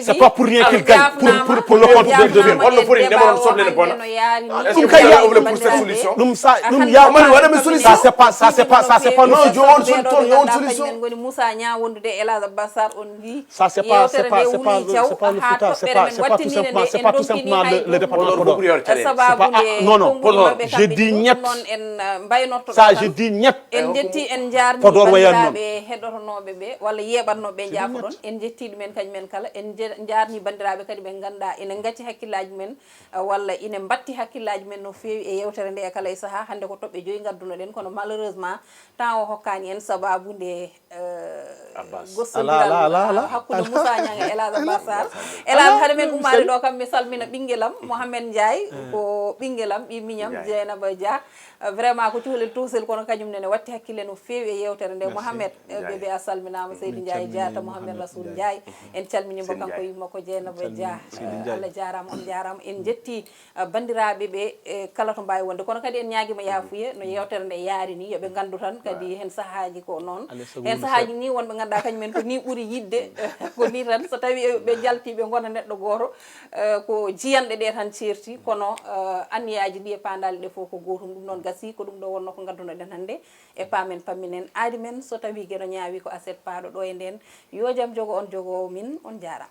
C'est pas pour rien qu'il gagne, pour, pour, pour le compte de Dieu. Holno foti ndema on soble ne bona? Est-ce que Ɗum vous kay avez ya- œuvré pour cette solution? Ɗum sa- ɗum Est-ce que ya- vous avez œuvré pour cette Ça, solution? c'est pas, ça, c'est pas, ça, c'est pas une Non, solution. Joe, on solution, non, on solution. Ngoni Moussa Niang wondude e El Hadj Abbas Sarr, on wi Ça, c'est pas, c'est yewtere pas, nde c'est pas, wuli thiaw c'est pas le ha Fouta, c'est toɓɓere pas, men c'est pas tout wattiniinde simplement, nde c'est en pas tout donkini simplement le, hay le département Podor Podor. Bougouyar Thialé. Sababu C'est pas, nde ah, non, non. konngol Podor, maɓɓe Je kamɓe dis fof, niet. noon en uh, mbaynorto Ça, tan. Je dis niet. En jetti, en jaarni Podor wayan noon. Bandiraɓe heɗotonooɓe ɓe walla yeeɓatnooɓe ɓe jaafoɗon, en jetti ɗumen kañum en kala, en je- jaarni bandiraɓe kadi ɓe ngannduɗaa ene ngacci hakkillaaji men, uh, walla ine mbatti hakkillaaji men no feewi e yewtere nde e kala e sahaa. Hannde ko toɓɓe joyi ngaddunoɗen, kono malheureusement temps o hokkaani en sababu nde uh, Abbas. Gostondiral Ala, ala, ala, ala. Hakkunde Moussa Niang e El Hadj Abbas Sarr. El Hadj, hade men ummaade ɗo kam, mi salmina ɓinngelam Mohamed Ndiaye, ko ɓinngelam, ɓi miñam Dieynaba Dia. Uh, vraiment ko cukalel tosel, kono kañum nene watti hakkille no feewi e yewtere nde. Mohamed, uh, Bébé a salminaama, Seydi Ndiaye Diatta, Mohamed Rasoul Ndiaye. En calminiima kanko e yumma ko Dieynaba Dia. Uh, Allah jaaraama, on jaaraama. En njetti uh, bandiraɓe ɓe, e kala to mbawi wonde, kono kadi en ñaguima yafuye no yewtere nde yaari ni, yoɓe gandu tan kadi hen sahaji ko noon. Hen sahaji ni wonɓe ganduɗa kañum en ko ni ɓuuri yidde. Ko ni tan, so tawi ɓe jalti ɓe gona neɗɗo goto, eh, ko jiyanɗe ɗe tan certi, kono eh, anniyaji ɗi e pandali ɗe foof ko gotum. Ɗum noon gasi ko ɗum ɗo wonno ko gaddunoɗen hande e pamen pamminen aadi men. So tawi gueɗo ñaawi ko aset paaɗo ɗo e nden, yo jaam jogo on, jogowo min. On jarama.